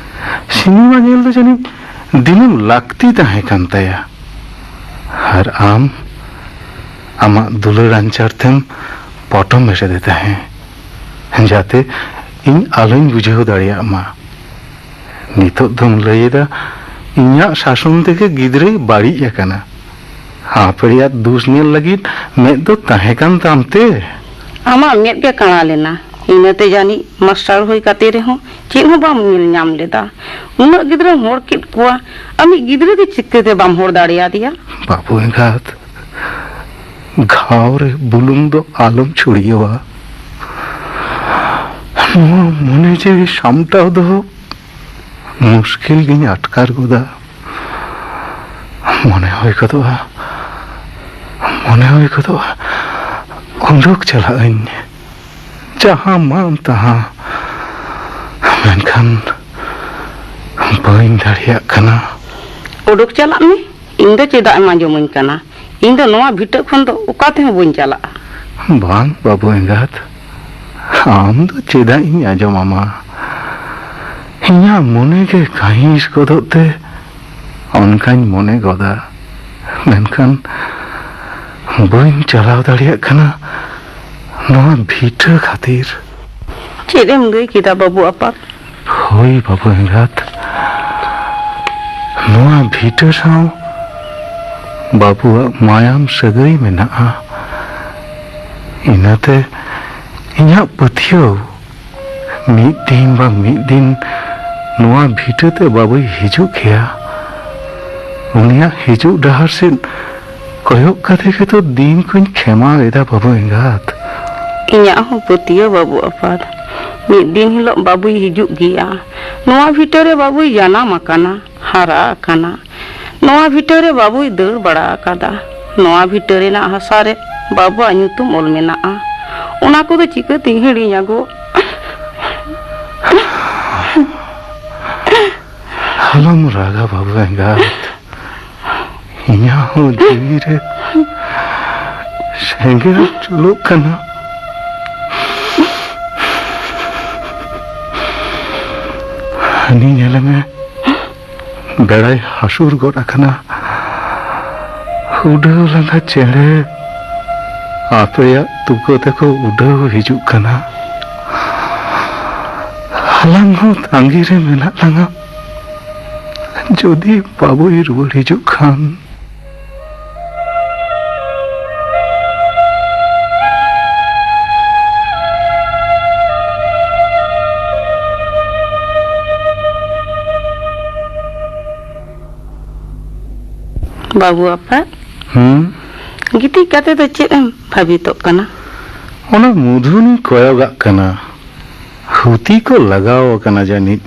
ᱥᱤᱱᱮᱢᱟ ᱧᱮᱞ ᱫᱚ ᱡᱟᱹᱱᱤᱡ ᱫᱤᱱᱟᱹᱢ ᱞᱟᱹᱠᱛᱤ ᱛᱟᱦᱮᱸ ᱠᱟᱱ ᱛᱟᱭᱟ᱾ ᱟᱨ ᱟᱢ ᱟᱢᱟᱜ ᱫᱩᱞᱟᱹᱲ ᱟᱧᱪᱟᱨ ᱛᱮᱢ ᱯᱚᱴᱚᱢ ᱮᱥᱮᱫᱮ ᱛᱟᱦᱮᱸ, ᱡᱟᱛᱮ ᱤᱧ ᱟᱞᱚᱧ ᱵᱩᱡᱷᱟᱹᱣ ᱫᱟᱲᱮᱭᱟᱜ ᱢᱟ᱾ ᱱᱤᱛᱚᱜ ᱫᱚᱢ ᱞᱟᱹᱭᱮᱫᱟ ᱤᱧᱟᱜ ᱥᱟᱥᱚᱱ ᱛᱮᱜᱮ ᱜᱤᱫᱽᱨᱟᱹᱭ ᱵᱟᱹᱲᱤᱡ ᱟᱠᱟᱱᱟ᱾ ᱦᱟᱯᱲᱮᱭᱟᱜ ᱫᱩᱥ ᱧᱮᱞ ᱞᱟᱹᱜᱤᱫ ᱢᱮᱫ ᱫᱚ ᱛᱟᱦᱮᱸ ᱠᱟᱱ ᱛᱟᱢ ᱛᱮ? ᱟᱢᱟᱜ ᱢᱮᱫ ᱜᱮ ᱠᱟᱬᱟ ᱞᱮᱱᱟ, ᱤᱱᱟᱹᱛᱮ ᱡᱟᱹᱱᱤᱡ ᱢᱟᱥᱴᱟᱨ ᱦᱩᱭ ᱠᱟᱛᱮ ᱨᱮᱦᱚᱸ ᱪᱮᱫ ᱦᱚᱸ ᱵᱟᱢ ᱧᱮᱞ ᱧᱟᱢ ᱞᱮᱫᱟ᱾ ᱩᱱᱟᱹᱜ ᱜᱤᱫᱽᱨᱟᱹᱢ ᱦᱚᱲ ᱠᱮᱫ ᱠᱚᱣᱟ, ᱟᱢᱤᱡ ᱜᱤᱫᱽᱨᱟᱹ ᱜᱮ ᱪᱤᱠᱟᱹᱛᱮ ᱵᱟᱢ ᱦᱚᱲ ᱫᱟᱲᱮᱭᱟᱫᱮᱭᱟ? ᱵᱟᱹᱵᱩ ᱮᱸᱜᱟᱛ, ᱜᱷᱟᱣ ᱨᱮ ᱵᱩᱞᱩᱝ ᱫᱚ ᱟᱞᱚᱢ ᱪᱷᱩᱲᱭᱟᱹᱣᱟ᱾ ᱱᱚᱣᱟ ᱢᱚᱱᱮ ᱡᱤᱣᱤ ᱥᱟᱢᱴᱟᱣ ᱫᱚ ᱢᱩᱥᱠᱤᱞ ᱜᱤᱧ ᱟᱴᱠᱟᱨ ᱜᱚᱫᱟ᱾ ᱢᱚᱱᱮ ᱦᱩᱭ ᱜᱚᱫᱚᱜᱼᱟ, ᱢᱚᱱᱮ ᱦᱩᱭ ᱜᱚᱫᱚᱜᱼᱟ, ᱩᱰᱩᱠ ᱪᱟᱞᱟᱜ ᱟᱹᱧ, ᱡᱟᱦᱟᱸ ᱢᱟᱱ ᱛᱟᱦᱟᱸ᱾ ᱢᱮᱱᱠᱷᱟᱱ ᱵᱟᱹᱧ ᱫᱟᱲᱮᱭᱟᱜ ᱠᱟᱱᱟ᱾ ᱩᱰᱩᱠ ᱪᱟᱞᱟᱜ ᱢᱮ, ᱤᱧ ᱫᱚ ᱪᱮᱫᱟᱜ ᱮᱢ ᱟᱸᱡᱚᱢᱟᱹᱧ ᱠᱟᱱᱟ? ᱤᱧ ᱫᱚ ᱱᱚᱣᱟ ᱵᱷᱤᱴᱟᱹ ᱠᱷᱚᱱ ᱫᱚ ᱚᱠᱟ ᱛᱮᱦᱚᱸ ᱵᱟᱹᱧ ᱪᱟᱞᱟᱜᱼᱟ᱾ ᱵᱟᱝ ᱵᱟᱹᱵᱩ ᱮᱸᱜᱟᱛ, ᱟᱢ ᱫᱚ ᱪᱮᱫᱟᱜ ᱤᱧ ᱟᱸᱡᱚᱢᱟᱢᱟ? ᱤᱧᱟᱜ ᱢᱚᱱᱮ ᱜᱮ ᱠᱟᱹᱦᱤᱥ ᱜᱚᱫᱚᱜ ᱛᱮ ᱚᱱᱠᱟᱧ ᱢᱚᱱᱮ ᱜᱚᱫᱟ᱾ ᱢᱮᱱᱠᱷᱟᱱ ᱵᱟᱹᱧ ᱪᱟᱞᱟᱣ ᱫᱟᱲᱮᱭᱟᱜ ᱠᱟᱱᱟ ᱱᱚᱣᱟ ᱵᱷᱤᱴᱟᱹ ᱠᱷᱟᱹᱛᱤᱨ᱾ ᱪᱮᱫ ᱮᱢ ᱞᱟᱹᱭ ᱠᱮᱫᱟ ᱵᱟᱹᱵᱩ ᱟᱯᱟᱛ? ᱦᱳᱭ ᱵᱟᱹᱵᱩ ᱮᱸᱜᱟᱛ, ᱱᱚᱣᱟ ᱵᱷᱤᱴᱟᱹ ᱥᱟᱶ ᱵᱟᱹᱵᱩᱣᱟᱜ ᱢᱟᱭᱟᱢ ᱥᱟᱹᱜᱟᱹᱭ ᱢᱮᱱᱟᱜᱼᱟ᱾ ᱤᱱᱟᱹᱛᱮ ᱤᱧᱟᱹᱜ ᱯᱟᱹᱛᱭᱟᱹᱣ, ᱢᱤᱫ ᱫᱤᱱ ᱵᱟᱝ ᱢᱤᱫ ᱫᱤᱱ ᱱᱚᱣᱟ ᱵᱷᱤᱴᱟᱹᱛᱮ ᱵᱟᱹᱵᱩᱭ ᱦᱤᱡᱩᱜ ᱜᱮᱭᱟ᱾ ᱩᱱᱤᱭᱟᱜ ᱦᱤᱡᱩᱜ ᱰᱟᱦᱟᱨ ᱥᱮᱫ ᱠᱚᱭᱚᱜ ᱠᱟᱛᱮ ᱜᱮᱛᱚ ᱫᱤᱱ ᱠᱚᱧ ᱠᱷᱮᱢᱟᱣ ᱮᱫᱟ, ᱵᱟᱹᱵᱩ ᱮᱸᱜᱟᱛ᱾ ᱤᱧᱟᱹᱜ ᱦᱚᱸ ᱯᱟᱹᱛᱭᱟᱹᱣ, ᱵᱟᱹᱵᱩ ᱟᱯᱟᱛ, ᱢᱤᱫ ᱫᱤᱱ ᱦᱤᱞᱳᱜ ᱵᱟᱹᱵᱩᱭ ᱦᱤᱡᱩᱜ ᱜᱮᱭᱟ᱾ ᱱᱚᱣᱟ ᱵᱷᱤᱴᱟᱹ ᱨᱮ ᱵᱟᱹᱵᱩᱭ ᱡᱟᱱᱟᱢ ᱟᱠᱟᱱᱟ, ᱦᱟᱨᱟ ᱟᱠᱟᱱᱟ᱾ ᱱᱚᱣᱟ ᱵᱷᱤᱴᱟᱹ ᱨᱮ ᱵᱟᱹᱵᱩᱭ ᱫᱟᱹᱲ ᱵᱟᱲᱟ ᱟᱠᱟᱫᱟ᱾ ᱱᱚᱣᱟ ᱵᱷᱤᱴᱟᱹ ᱨᱮᱱᱟᱜ ᱦᱟᱥᱟ ᱨᱮ ᱵᱟᱹᱵᱩᱣᱟᱜ ᱧᱩᱛᱩᱢ ᱚᱞ ᱢᱮᱱᱟᱜᱼᱟ᱾ ᱚᱱᱟ ᱠᱚᱫᱚ ᱪᱤᱠᱟᱹᱛᱤᱧ ᱦᱤᱲᱤᱧᱟ ᱜᱚ? ᱟᱞᱚᱢ ᱨᱟᱜᱟ, ᱵᱟᱹᱵᱩ ᱮᱸᱜᱟᱛ᱾ ᱤᱧᱟᱹᱜ ᱦᱚᱸ ᱡᱤᱣᱤ ᱨᱮ ᱥᱮᱸᱜᱮᱞ ᱡᱩᱞᱩᱜ ᱠᱟᱱᱟ᱾ ᱦᱟᱹᱱᱤ ᱧᱮᱞᱮ ᱢᱮ, ᱵᱮᱲᱟᱭ ᱦᱟᱹᱥᱩᱨ ᱜᱚᱫ ᱟᱠᱟᱱᱟ᱾ ᱩᱰᱟᱹᱣ ᱞᱟᱸᱜᱟ ᱪᱮᱬᱮ ᱟᱯᱮᱭᱟᱜ ᱛᱩᱠᱟᱹ ᱛᱮᱠᱚ ᱩᱰᱟᱹᱣ ᱦᱤᱡᱩᱜ ᱠᱟᱱᱟ᱾ ᱟᱞᱟᱝ ᱦᱚᱸ ᱛᱟᱺᱜᱤ ᱨᱮ ᱢᱮᱱᱟᱜ ᱞᱟᱝᱟ᱾ ᱡᱩᱫᱤ ᱵᱟᱹᱵᱩᱭ ᱨᱩᱣᱟᱹᱲ ᱦᱤᱡᱩᱜ ᱠᱷᱟᱱ᱾ ᱵᱟᱹᱵᱩ ᱟᱯᱟᱛ, ᱦᱩᱸ? ᱜᱤᱛᱤᱡ ᱠᱟᱛᱮ ᱫᱚ ᱪᱮᱫ ᱮᱢ ᱵᱷᱟᱹᱵᱤᱛᱚᱜ ᱠᱟᱱᱟ? ᱚᱱᱟ ᱢᱩᱫᱷᱩᱱᱤᱧ ᱠᱚᱭᱚᱜᱟᱜ ᱠᱟᱱᱟ᱾ ᱦᱩᱛᱤ ᱠᱚ ᱞᱟᱜᱟᱣ ᱟᱠᱟᱱᱟ ᱡᱟᱹᱱᱤᱡ᱾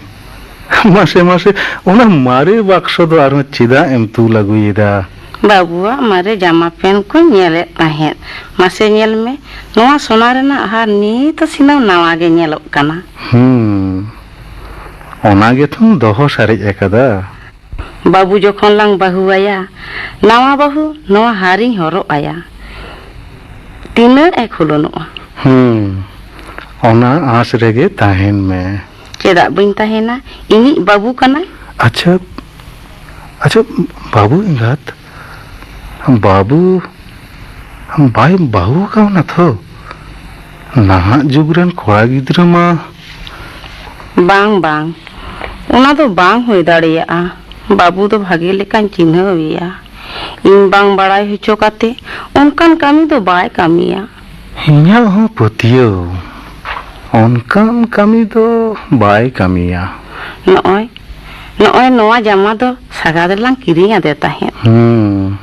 ᱢᱟᱥᱮ, ᱢᱟᱥᱮ, ᱚᱱᱟ ᱢᱟᱨᱮ ᱵᱟᱠᱥᱚ ᱫᱚ ᱟᱨᱦᱚᱸ ᱪᱮᱫᱟᱜ ᱮᱢ ᱛᱩᱞ ᱟᱹᱜᱩᱭᱮᱫᱟ? ᱵᱟᱹᱵᱩᱣᱟᱜ ᱢᱟᱨᱮ ᱡᱟᱢᱟ ᱯᱮᱱᱴ ᱠᱚᱧ ᱧᱮᱞᱮᱫ ᱛᱟᱦᱮᱸᱫ᱾ ᱢᱟᱥᱮ ᱧᱮᱞ ᱢᱮ, ᱱᱚᱣᱟ ᱥᱚᱱᱟ ᱨᱮᱱᱟᱜ ᱦᱟᱨ ᱱᱤᱛ ᱦᱚᱸ ᱥᱤᱱᱟᱹᱢ ᱱᱟᱣᱟ ᱜᱮ ᱧᱮᱞᱚᱜ ᱠᱟᱱᱟ᱾ ᱦᱩᱸ, ᱚᱱᱟ ᱜᱮᱛᱚᱢ ᱫᱚᱦᱚ ᱥᱟᱨᱮᱡ ᱟᱠᱟᱫᱟ᱾ ᱵᱟᱹᱵᱩ ᱡᱚᱠᱷᱚᱱ ᱞᱟᱝ ᱵᱟᱹᱦᱩ ᱟᱭᱟ, ᱱᱟᱣᱟ ᱵᱟᱹᱦᱩ ᱱᱚᱣᱟ ᱦᱟᱨᱤᱧ ᱦᱚᱨᱚᱜ ᱟᱭᱟ᱾ ᱛᱤᱱᱟᱹᱜ ᱮ ᱠᱷᱩᱞᱚᱱᱚᱜᱼᱟ᱾ ᱦᱩᱸ, ᱚᱱᱟ ᱟᱸᱥ ᱨᱮᱜᱮ ᱛᱟᱦᱮᱱ ᱢᱮ᱾ ᱪᱮᱫᱟᱜ ᱵᱟᱹᱧ ᱛᱟᱦᱮᱱᱟ? ᱤᱧᱤᱡ ᱵᱟᱹᱵᱩ ᱠᱟᱱᱟᱭ᱾ ᱟᱪᱪᱷᱟ, ᱟᱪᱪᱷᱟ, ᱵᱟᱹᱵᱩ ᱮᱸᱜᱟᱛ, ᱵᱟᱹᱵᱩ ᱵᱟᱭ ᱵᱟᱹᱦᱩ ᱠᱟᱣᱱᱟ ᱛᱚ? ᱱᱟᱦᱟᱜ ᱡᱩᱜᱽ ᱨᱮᱱ ᱠᱚᱲᱟ ᱜᱤᱫᱽᱨᱟᱹ ᱢᱟ᱾ ᱵᱟᱝ, ᱵᱟᱝ, ᱚᱱᱟ ᱫᱚ ᱵᱟᱝ ᱦᱩᱭ ᱫᱟᱲᱮᱭᱟᱜᱼᱟ᱾ ᱵᱟᱹᱵᱩ ᱫᱚ ᱵᱷᱟᱜᱮ ᱞᱮᱠᱟᱧ ᱪᱤᱱᱦᱟᱹᱣ ᱮᱭᱟ᱾ ᱤᱧ ᱵᱟᱝ ᱵᱟᱲᱟᱭ ᱦᱚᱪᱚ ᱠᱟᱛᱮ ᱚᱱᱠᱟᱱ ᱠᱟᱹᱢᱤ ᱫᱚ ᱵᱟᱭ ᱠᱟᱹᱢᱤᱭᱟ᱾ ᱤᱧᱟᱹᱜ ᱦᱚᱸ ᱯᱟᱹᱛᱭᱟᱹᱣ, ᱚᱱᱠᱟᱱ ᱠᱟᱹᱢᱤ ᱫᱚ ᱵᱟᱭ ᱠᱟᱹᱢᱤᱭᱟ᱾ ᱱᱚᱜᱼᱚᱭ, ᱱᱚᱜᱼᱚᱭ ᱱᱚᱣᱟ ᱡᱟᱢᱟ ᱫᱚ ᱥᱟᱜᱟᱫ ᱨᱮᱞᱟᱝ ᱠᱤᱨᱤᱧ ᱟᱫᱮ ᱛᱟᱦᱮᱸᱫ᱾ ᱦᱩᱸ,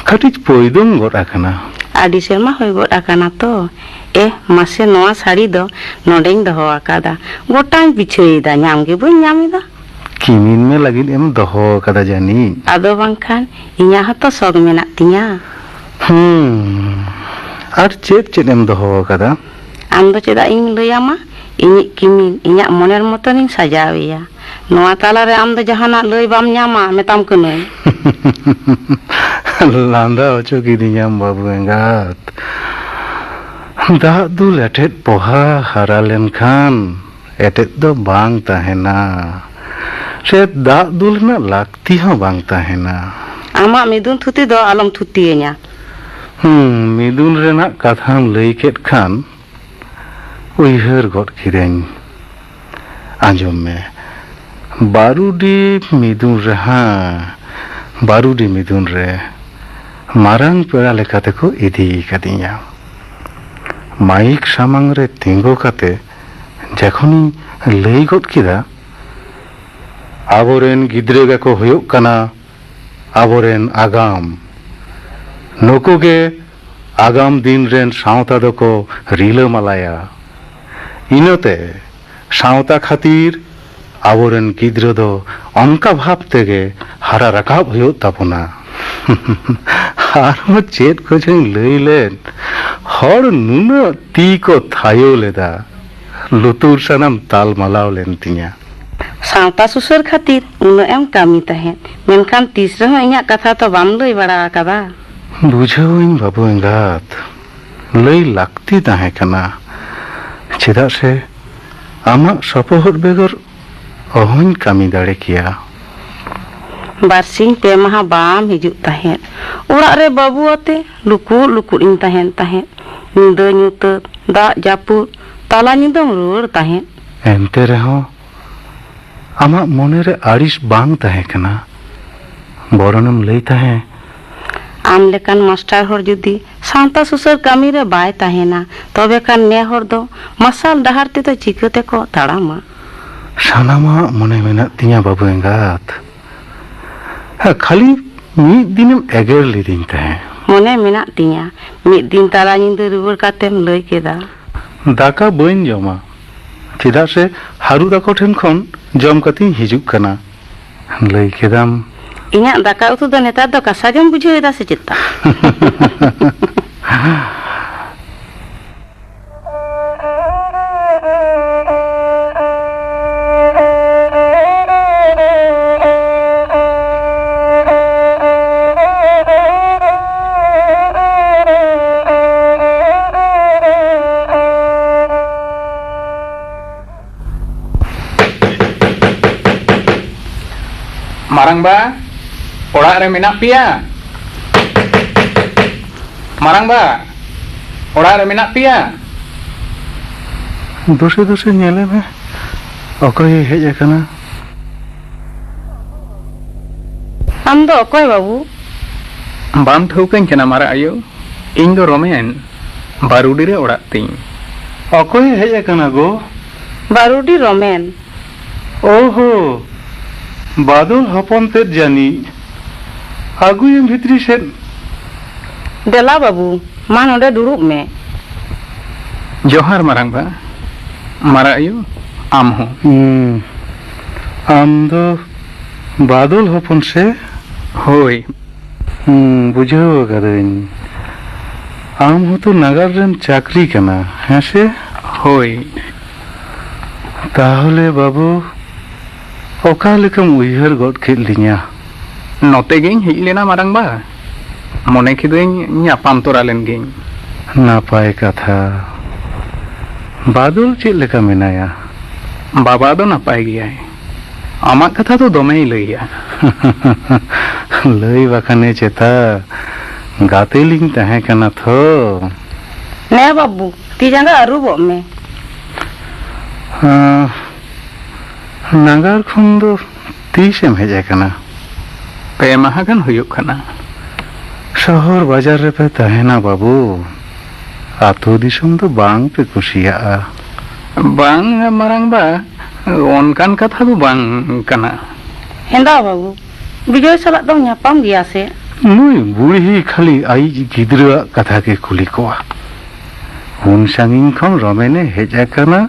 ᱠᱟᱹᱴᱤᱡ ᱯᱚᱭᱫᱚᱢ ᱜᱚᱫ ᱟᱠᱟᱱᱟ᱾ ᱟᱹᱰᱤ ᱥᱮᱨᱢᱟ ᱦᱩᱭ ᱜᱚᱫ ᱟᱠᱟᱱᱟ ᱛᱚ᱾ ᱮᱦ, ᱢᱟᱥᱮ, ᱱᱚᱣᱟ ᱥᱟᱹᱲᱤ ᱫᱚ ᱱᱚᱰᱮᱧ ᱫᱚᱦᱚ ᱟᱠᱟᱫᱟ᱾ ᱜᱚᱴᱟᱧ ᱵᱤᱪᱷᱟᱹᱭᱮᱫᱟ, ᱧᱟᱢ ᱜᱮ ᱵᱟᱹᱧ ᱧᱟᱢ ᱮᱫᱟ᱾ ᱠᱤᱢᱤᱱ ᱢᱮ ᱞᱟᱹᱜᱤᱫ ᱮᱢ ᱫᱚᱦᱚ ᱟᱠᱟᱫᱟ ᱡᱟᱹᱱᱤᱡ᱾ ᱟᱫᱚ ᱵᱟᱝᱠᱷᱟᱱ, ᱤᱧᱟᱹᱜ ᱦᱚᱸᱛᱚ ᱥᱚᱠ ᱢᱮᱱᱟᱜ ᱛᱤᱧᱟ᱾ ᱦᱩᱸ, ᱟᱨ ᱪᱮᱫ ᱪᱮᱫ ᱮᱢ ᱫᱚᱦᱚ ᱟᱠᱟᱫᱟ? ᱟᱢ ᱫᱚ ᱪᱮᱫᱟᱜ ᱤᱧ ᱞᱟᱹᱭᱟᱢᱟ? ᱤᱧᱤᱡ ᱠᱤᱢᱤᱱ, ᱤᱧᱟᱹᱜ ᱢᱚᱱᱮᱨ ᱢᱚᱛᱚᱱᱤᱧ ᱥᱟᱡᱟᱣ ᱮᱭᱟ᱾ ᱱᱚᱣᱟ ᱛᱟᱞᱟᱨᱮ ᱟᱢ ᱫᱚ ᱡᱟᱦᱟᱱᱟᱜ ᱞᱟᱹᱭ ᱵᱟᱢ ᱧᱟᱢᱟ, ᱢᱮᱛᱟᱢ ᱠᱟᱹᱱᱟᱹᱧ᱾ ᱞᱟᱸᱫᱟ ᱦᱚᱪᱚ ᱠᱤᱫᱤᱧᱟᱢ, ᱵᱟᱹᱵᱩ ᱮᱸᱜᱟᱛ᱾ ᱫᱟᱜ ᱫᱩᱞ ᱮᱴᱮᱫ ᱯᱚᱦᱟ ᱦᱟᱨᱟ ᱞᱮᱱᱠᱷᱟᱱ ᱮᱴᱮᱫ ᱫᱚ ᱵᱟᱝ ᱛᱟᱦᱮᱱᱟ᱾ ᱥᱮ ᱫᱟᱜ ᱫᱩᱞ ᱨᱮᱱᱟᱜ ᱞᱟᱹᱠᱛᱤ ᱦᱚᱸ ᱵᱟᱝ ᱛᱟᱦᱮᱱᱟ᱾ ᱟᱢᱟᱜ ᱢᱤᱫᱩᱱ ᱛᱷᱩᱛᱤ ᱫᱚ ᱟᱞᱚᱢ ᱛᱷᱩᱛᱤᱭᱟᱹᱧᱟ᱾ ᱦᱩᱸ, ᱢᱤᱫᱩᱱ ᱨᱮᱱᱟᱜ ᱠᱟᱛᱷᱟᱢ ᱞᱟᱹᱭ ᱠᱮᱫ ᱠᱷᱟᱱ ᱩᱭᱦᱟᱹᱨ ᱜᱚᱫ ᱠᱤᱫᱟᱹᱧ᱾ ᱟᱸᱡᱚᱢ ᱢᱮ, ᱵᱟᱹᱨᱩᱰᱤ ᱢᱤᱫᱩᱱ ᱨᱮ, ᱦᱮᱸ, ᱵᱟᱹᱨᱩᱰᱤ ᱢᱤᱫᱩᱱ ᱨᱮ ᱢᱟᱨᱟᱝ ᱯᱮᱲᱟ ᱞᱮᱠᱟᱛᱮᱠᱚ ᱤᱫᱤ ᱠᱟᱫᱤᱧᱟ᱾ ᱢᱟᱭᱤᱠ ᱥᱟᱢᱟᱝ ᱨᱮ ᱛᱤᱸᱜᱩ ᱠᱟᱛᱮ ᱡᱚᱠᱷᱚᱱᱤᱧ ᱞᱟᱹᱭ ᱜᱚᱫ ᱠᱮᱫᱟ, ᱟᱵᱚᱨᱮᱱ ᱜᱤᱫᱽᱨᱟᱹ ᱜᱮᱠᱚ ᱦᱩᱭᱩᱜ ᱠᱟᱱᱟ ᱟᱵᱚᱨᱮᱱ ᱟᱜᱟᱢ᱾ ᱱᱩᱠᱩ ᱜᱮ ᱟᱜᱟᱢ ᱫᱤᱱ ᱨᱮᱱ ᱥᱟᱶᱛᱟ ᱫᱚᱠᱚ ᱨᱤᱞᱟᱹᱢᱟᱞᱟᱭᱟ᱾ ᱤᱱᱟᱹᱛᱮ ᱥᱟᱶᱛᱟ ᱠᱷᱟᱹᱛᱤᱨ ᱟᱵᱚᱨᱮᱱ ᱜᱤᱫᱽᱨᱟᱹ ᱫᱚ ᱚᱱᱠᱟ ᱵᱷᱟᱵᱽ ᱛᱮᱜᱮ ᱦᱟᱨᱟ ᱨᱟᱠᱟᱵ ᱦᱩᱭᱩᱜ ᱛᱟᱵᱚᱱᱟ᱾ ᱟᱨᱦᱚᱸ ᱪᱮᱫ ᱠᱚᱪᱚᱧ ᱞᱟᱹᱭ ᱞᱮᱫ, ᱦᱚᱲ ᱱᱩᱱᱟᱹᱜ ᱛᱤ ᱠᱚ ᱛᱷᱟᱭᱚ ᱞᱮᱫᱟ, ᱞᱩᱛᱩᱨ ᱥᱟᱱᱟᱢ ᱛᱟᱞ ᱢᱟᱞᱟᱣ ᱞᱮᱱ ᱛᱤᱧᱟ᱾ ᱥᱟᱶᱛᱟ ᱥᱩᱥᱟᱹᱨ ᱠᱷᱟᱹᱛᱤᱨ ᱩᱱᱟᱹᱜ ᱮᱢ ᱠᱟᱹᱢᱤ ᱛᱟᱦᱮᱸᱫ, ᱢᱮᱱᱠᱷᱟᱱ ᱛᱤᱥ ᱨᱮᱦᱚᱸ ᱤᱧᱟᱹᱜ ᱠᱟᱛᱷᱟ ᱛᱚ ᱵᱟᱢ ᱞᱟᱹᱭ ᱵᱟᱲᱟ ᱟᱠᱟᱫᱟ᱾ ᱵᱩᱡᱷᱟᱹᱣᱟᱹᱧ ᱵᱟᱹᱵᱩ ᱮᱸᱜᱟᱛ, ᱞᱟᱹᱭ ᱞᱟᱹᱠᱛᱤ ᱛᱟᱦᱮᱸ ᱠᱟᱱᱟ, ᱪᱮᱫᱟᱜ ᱥᱮ ᱟᱢᱟᱜ ᱥᱚᱯᱚᱦᱚᱫ ᱵᱮᱜᱚᱨ ᱚᱦᱚᱧ ᱠᱟᱹᱢᱤ ᱫᱟᱲᱮ ᱠᱮᱭᱟ᱾ ᱵᱟᱨᱥᱤᱧ ᱯᱮ ᱢᱟᱦᱟ ᱵᱟᱢ ᱦᱤᱡᱩᱜ ᱛᱟᱦᱮᱸᱫ᱾ ᱚᱲᱟᱜ ᱨᱮ ᱵᱟᱹᱵᱩ ᱟᱛᱮ ᱞᱩᱠᱩᱫ ᱞᱩᱠᱩᱫ ᱤᱧ ᱛᱟᱦᱮᱱ ᱛᱟᱦᱮᱸᱫ᱾ ᱧᱤᱫᱟᱹ ᱧᱩᱛᱟᱹᱛ, ᱫᱟᱜ ᱡᱟᱹᱯᱩᱫ, ᱛᱟᱞᱟ ᱧᱤᱫᱟᱹᱢ ᱨᱩᱣᱟᱹᱲ ᱛᱟᱦᱮᱸᱫ᱾ ᱮᱱᱛᱮ ᱨᱮᱦᱚᱸ ᱟᱢᱟᱜ ᱢᱚᱱᱮ ᱨᱮ ᱟᱹᱲᱤᱥ ᱵᱟᱝ ᱛᱟᱦᱮᱸ ᱠᱟᱱᱟ᱾ ᱵᱚᱨᱚᱱᱮᱢ ᱞᱟᱹᱭ ᱛᱟᱦᱮᱸ, ᱟᱢ ᱞᱮᱠᱟᱱ ᱢᱟᱥᱴᱟᱨ ᱦᱚᱲ ᱡᱩᱫᱤ ᱥᱟᱶᱛᱟ ᱥᱩᱥᱟᱹᱨ ᱠᱟᱹᱢᱤ ᱨᱮ ᱵᱟᱭ ᱛᱟᱦᱮᱱᱟ, ᱛᱚᱵᱮ ᱠᱷᱟᱱ ᱱᱮ ᱦᱚᱲ ᱫᱚ ᱢᱟᱨᱥᱟᱞ ᱰᱟᱦᱟᱨ ᱛᱮᱫᱚ ᱪᱤᱠᱟᱹ ᱛᱮᱠᱚ ᱛᱟᱲᱟᱢᱟ? ᱥᱟᱱᱟᱢᱟᱜ ᱢᱚᱱᱮ ᱢᱮᱱᱟᱜ ᱛᱤᱧᱟ ᱵᱟᱹᱵᱩ ᱮᱸᱜᱟᱛ᱾ ᱦᱮᱸ, ᱠᱷᱟᱹᱞᱤ ᱢᱤᱫ ᱫᱤᱱᱮᱢ ᱮᱜᱮᱨ ᱞᱤᱫᱤᱧ ᱛᱟᱦᱮᱸ᱾ ᱢᱚᱱᱮ ᱢᱮᱱᱟᱜ ᱛᱤᱧᱟ, ᱢᱤᱫ ᱫᱤᱱ ᱛᱟᱞᱟ ᱧᱤᱫᱟᱹ ᱨᱩᱣᱟᱹᱲ ᱠᱟᱛᱮᱢ ᱞᱟᱹᱭ ᱠᱮᱫᱟ᱾ ᱫᱟᱠᱟ ᱵᱟᱹᱧ ᱡᱚᱢᱟ, ᱪᱮᱫᱟᱜ ᱥᱮ ᱦᱟᱹᱨᱩ ᱛᱟᱠᱚ ᱴᱷᱮᱱ ᱠᱷᱚᱱ ᱡᱚᱢ ᱠᱟᱛᱮᱧ ᱦᱤᱡᱩᱜ ᱠᱟᱱᱟ᱾ ᱞᱟᱹᱭ ᱠᱮᱫᱟᱢ᱾ ᱤᱧᱟᱜ ᱫᱟᱠᱟ ᱩᱛᱩ ᱫᱚ ᱱᱮᱛᱟᱨ ᱫᱚ ᱠᱟᱥᱟ ᱜᱮᱢ ᱵᱩᱡᱷᱟᱹᱣ ᱮᱫᱟ ᱥᱮ ᱪᱮᱫ? ᱢᱟᱨᱟᱝᱵᱟ, ᱚᱲᱟᱜ ᱨᱮ ᱢᱮᱱᱟᱜ ᱯᱮᱭᱟ? ᱢᱟᱨᱟᱝᱵᱟ, ᱚᱲᱟᱜ ᱨᱮ ᱢᱮᱱᱟᱜ ᱯᱮᱭᱟ? ᱫᱩᱥᱮ ᱫᱩᱥᱮ ᱧᱮᱞᱮ ᱢᱮ, ᱚᱠᱚᱭᱮ ᱦᱮᱡ ᱟᱠᱟᱱᱟ? ᱟᱢ ᱫᱚ ᱚᱠᱚᱭ ᱵᱟᱹᱵᱩ? ᱵᱟᱢ ᱴᱷᱟᱹᱣᱠᱟᱹᱧ ᱠᱟᱱᱟ ᱢᱟᱨᱟᱜ ᱟᱭᱳ? ᱤᱧ ᱫᱚ ᱨᱚᱢᱮᱱ, ᱵᱟᱨᱩᱰᱤ ᱨᱮ ᱚᱲᱟᱜ ᱛᱤᱧ᱾ ᱚᱠᱚᱭᱮ ᱦᱮᱡ ᱟᱠᱟᱱᱟ ᱜᱚ? ᱵᱟᱨᱩᱰᱤ ᱨᱚᱢᱮᱱ᱾ ᱳᱦᱳ, ᱵᱟᱫᱚᱞ ᱦᱚᱯᱚᱱ ᱛᱮᱫ ᱡᱟᱹᱱᱤᱡ᱾ ᱟᱹᱜᱩᱭᱮᱢ ᱵᱷᱤᱛᱨᱤ ᱥᱮᱫ᱾ ᱫᱮᱞᱟ ᱵᱟᱹᱵᱩ, ᱢᱟ ᱱᱚᱰᱮ ᱫᱩᱲᱩᱵ ᱢᱮ᱾ ᱡᱚᱦᱟᱨ ᱢᱟᱨᱟᱝᱵᱟ᱾ ᱢᱟᱨᱟᱜ ᱟᱭᱳ, ᱟᱢ ᱦᱚᱸ᱾ ᱦᱩᱸ, ᱟᱢ ᱫᱚ ᱵᱟᱫᱚᱞ ᱦᱚᱯᱚᱱ ᱥᱮ? ᱦᱳᱭ᱾ ᱦᱩᱸ, ᱵᱩᱡᱷᱟᱹᱣ ᱟᱠᱟᱫᱟᱹᱧ᱾ ᱟᱢ ᱦᱚᱸᱛᱚ ᱱᱟᱜᱟᱨ ᱨᱮᱢ ᱪᱟᱹᱠᱨᱤ ᱠᱟᱱᱟ, ᱦᱮᱸ ᱥᱮ? ᱦᱳᱭ᱾ ᱛᱟᱦᱚᱞᱮ ᱵᱟᱹᱵᱩ, ᱚᱠᱟ ᱞᱮᱠᱟᱢ ᱩᱭᱦᱟᱹᱨ ᱜᱚᱫ ᱠᱮᱫ ᱞᱤᱧᱟ? ᱱᱚᱛᱮ ᱜᱤᱧ ᱦᱮᱡ ᱞᱮᱱᱟ ᱢᱟᱨᱟᱝᱵᱟ, ᱢᱚᱱᱮ ᱠᱤᱫᱟᱹᱧ ᱧᱟᱯᱟᱢ ᱛᱚᱨᱟ ᱞᱮᱱ ᱜᱤᱧ᱾ ᱱᱟᱯᱟᱭ ᱠᱟᱛᱷᱟ᱾ ᱵᱟᱫᱚᱞ ᱪᱮᱫ ᱞᱮᱠᱟ ᱢᱮᱱᱟᱭᱟ? ᱵᱟᱵᱟ ᱫᱚ ᱱᱟᱯᱟᱭ ᱜᱮᱭᱟᱭ᱾ ᱟᱢᱟᱜ ᱠᱟᱛᱷᱟ ᱫᱚ ᱫᱚᱢᱮᱭ ᱞᱟᱹᱭᱟ᱾ ᱞᱟᱹᱭ ᱵᱟᱠᱷᱟᱱᱮ ᱪᱮᱛᱟ, ᱜᱟᱛᱮ ᱞᱤᱧ ᱛᱟᱦᱮᱸ ᱠᱟᱱᱟ ᱛᱷᱚ᱾ ᱱᱮ ᱵᱟᱹᱵᱩ, ᱛᱤ ᱡᱟᱸᱜᱟ ᱟᱹᱨᱩᱵᱚᱜ ᱢᱮ᱾ ᱟᱸ, ᱱᱟᱜᱟᱨ ᱠᱷᱚᱱ ᱫᱚ ᱛᱤᱥᱮᱢ ᱦᱮᱡ ᱟᱠᱟᱱᱟ? ᱯᱮ ᱢᱟᱦᱟ ᱜᱟᱱ ᱦᱩᱭᱩᱜ ᱠᱟᱱᱟ᱾ ᱥᱚᱦᱚᱨ ᱵᱟᱡᱟᱨ ᱨᱮᱯᱮ ᱛᱟᱦᱮᱱᱟ ᱵᱟᱹᱵᱩ, ᱟᱹᱛᱩ ᱫᱤᱥᱚᱢ ᱫᱚ ᱵᱟᱝ ᱯᱮ ᱠᱩᱥᱤᱭᱟᱜᱼᱟ᱾ ᱵᱟᱝ ᱢᱟᱨᱟᱝ ᱵᱟ, ᱚᱱᱠᱟᱱ ᱠᱟᱛᱷᱟ ᱫᱚ ᱵᱟᱝ ᱠᱟᱱᱟ᱾ ᱦᱮᱸᱫᱟ ᱵᱟᱹᱵᱩ, ᱵᱤᱡᱚᱭ ᱥᱟᱞᱟᱜ ᱫᱚᱢ ᱧᱟᱯᱟᱢ ᱜᱮᱭᱟ ᱥᱮ? ᱱᱩᱭ ᱵᱩᱲᱦᱤ ᱠᱷᱟᱹᱞᱤ ᱟᱭᱤᱡ ᱜᱤᱫᱽᱨᱟᱹᱣᱟᱜ ᱠᱟᱛᱷᱟ ᱜᱮ ᱠᱩᱞᱤ ᱠᱚᱣᱟ᱾ ᱩᱱ ᱥᱟᱺᱜᱤᱧ ᱠᱷᱚᱱ ᱨᱚᱢᱮᱱᱮ ᱦᱮᱡ ᱟᱠᱟᱱᱟ,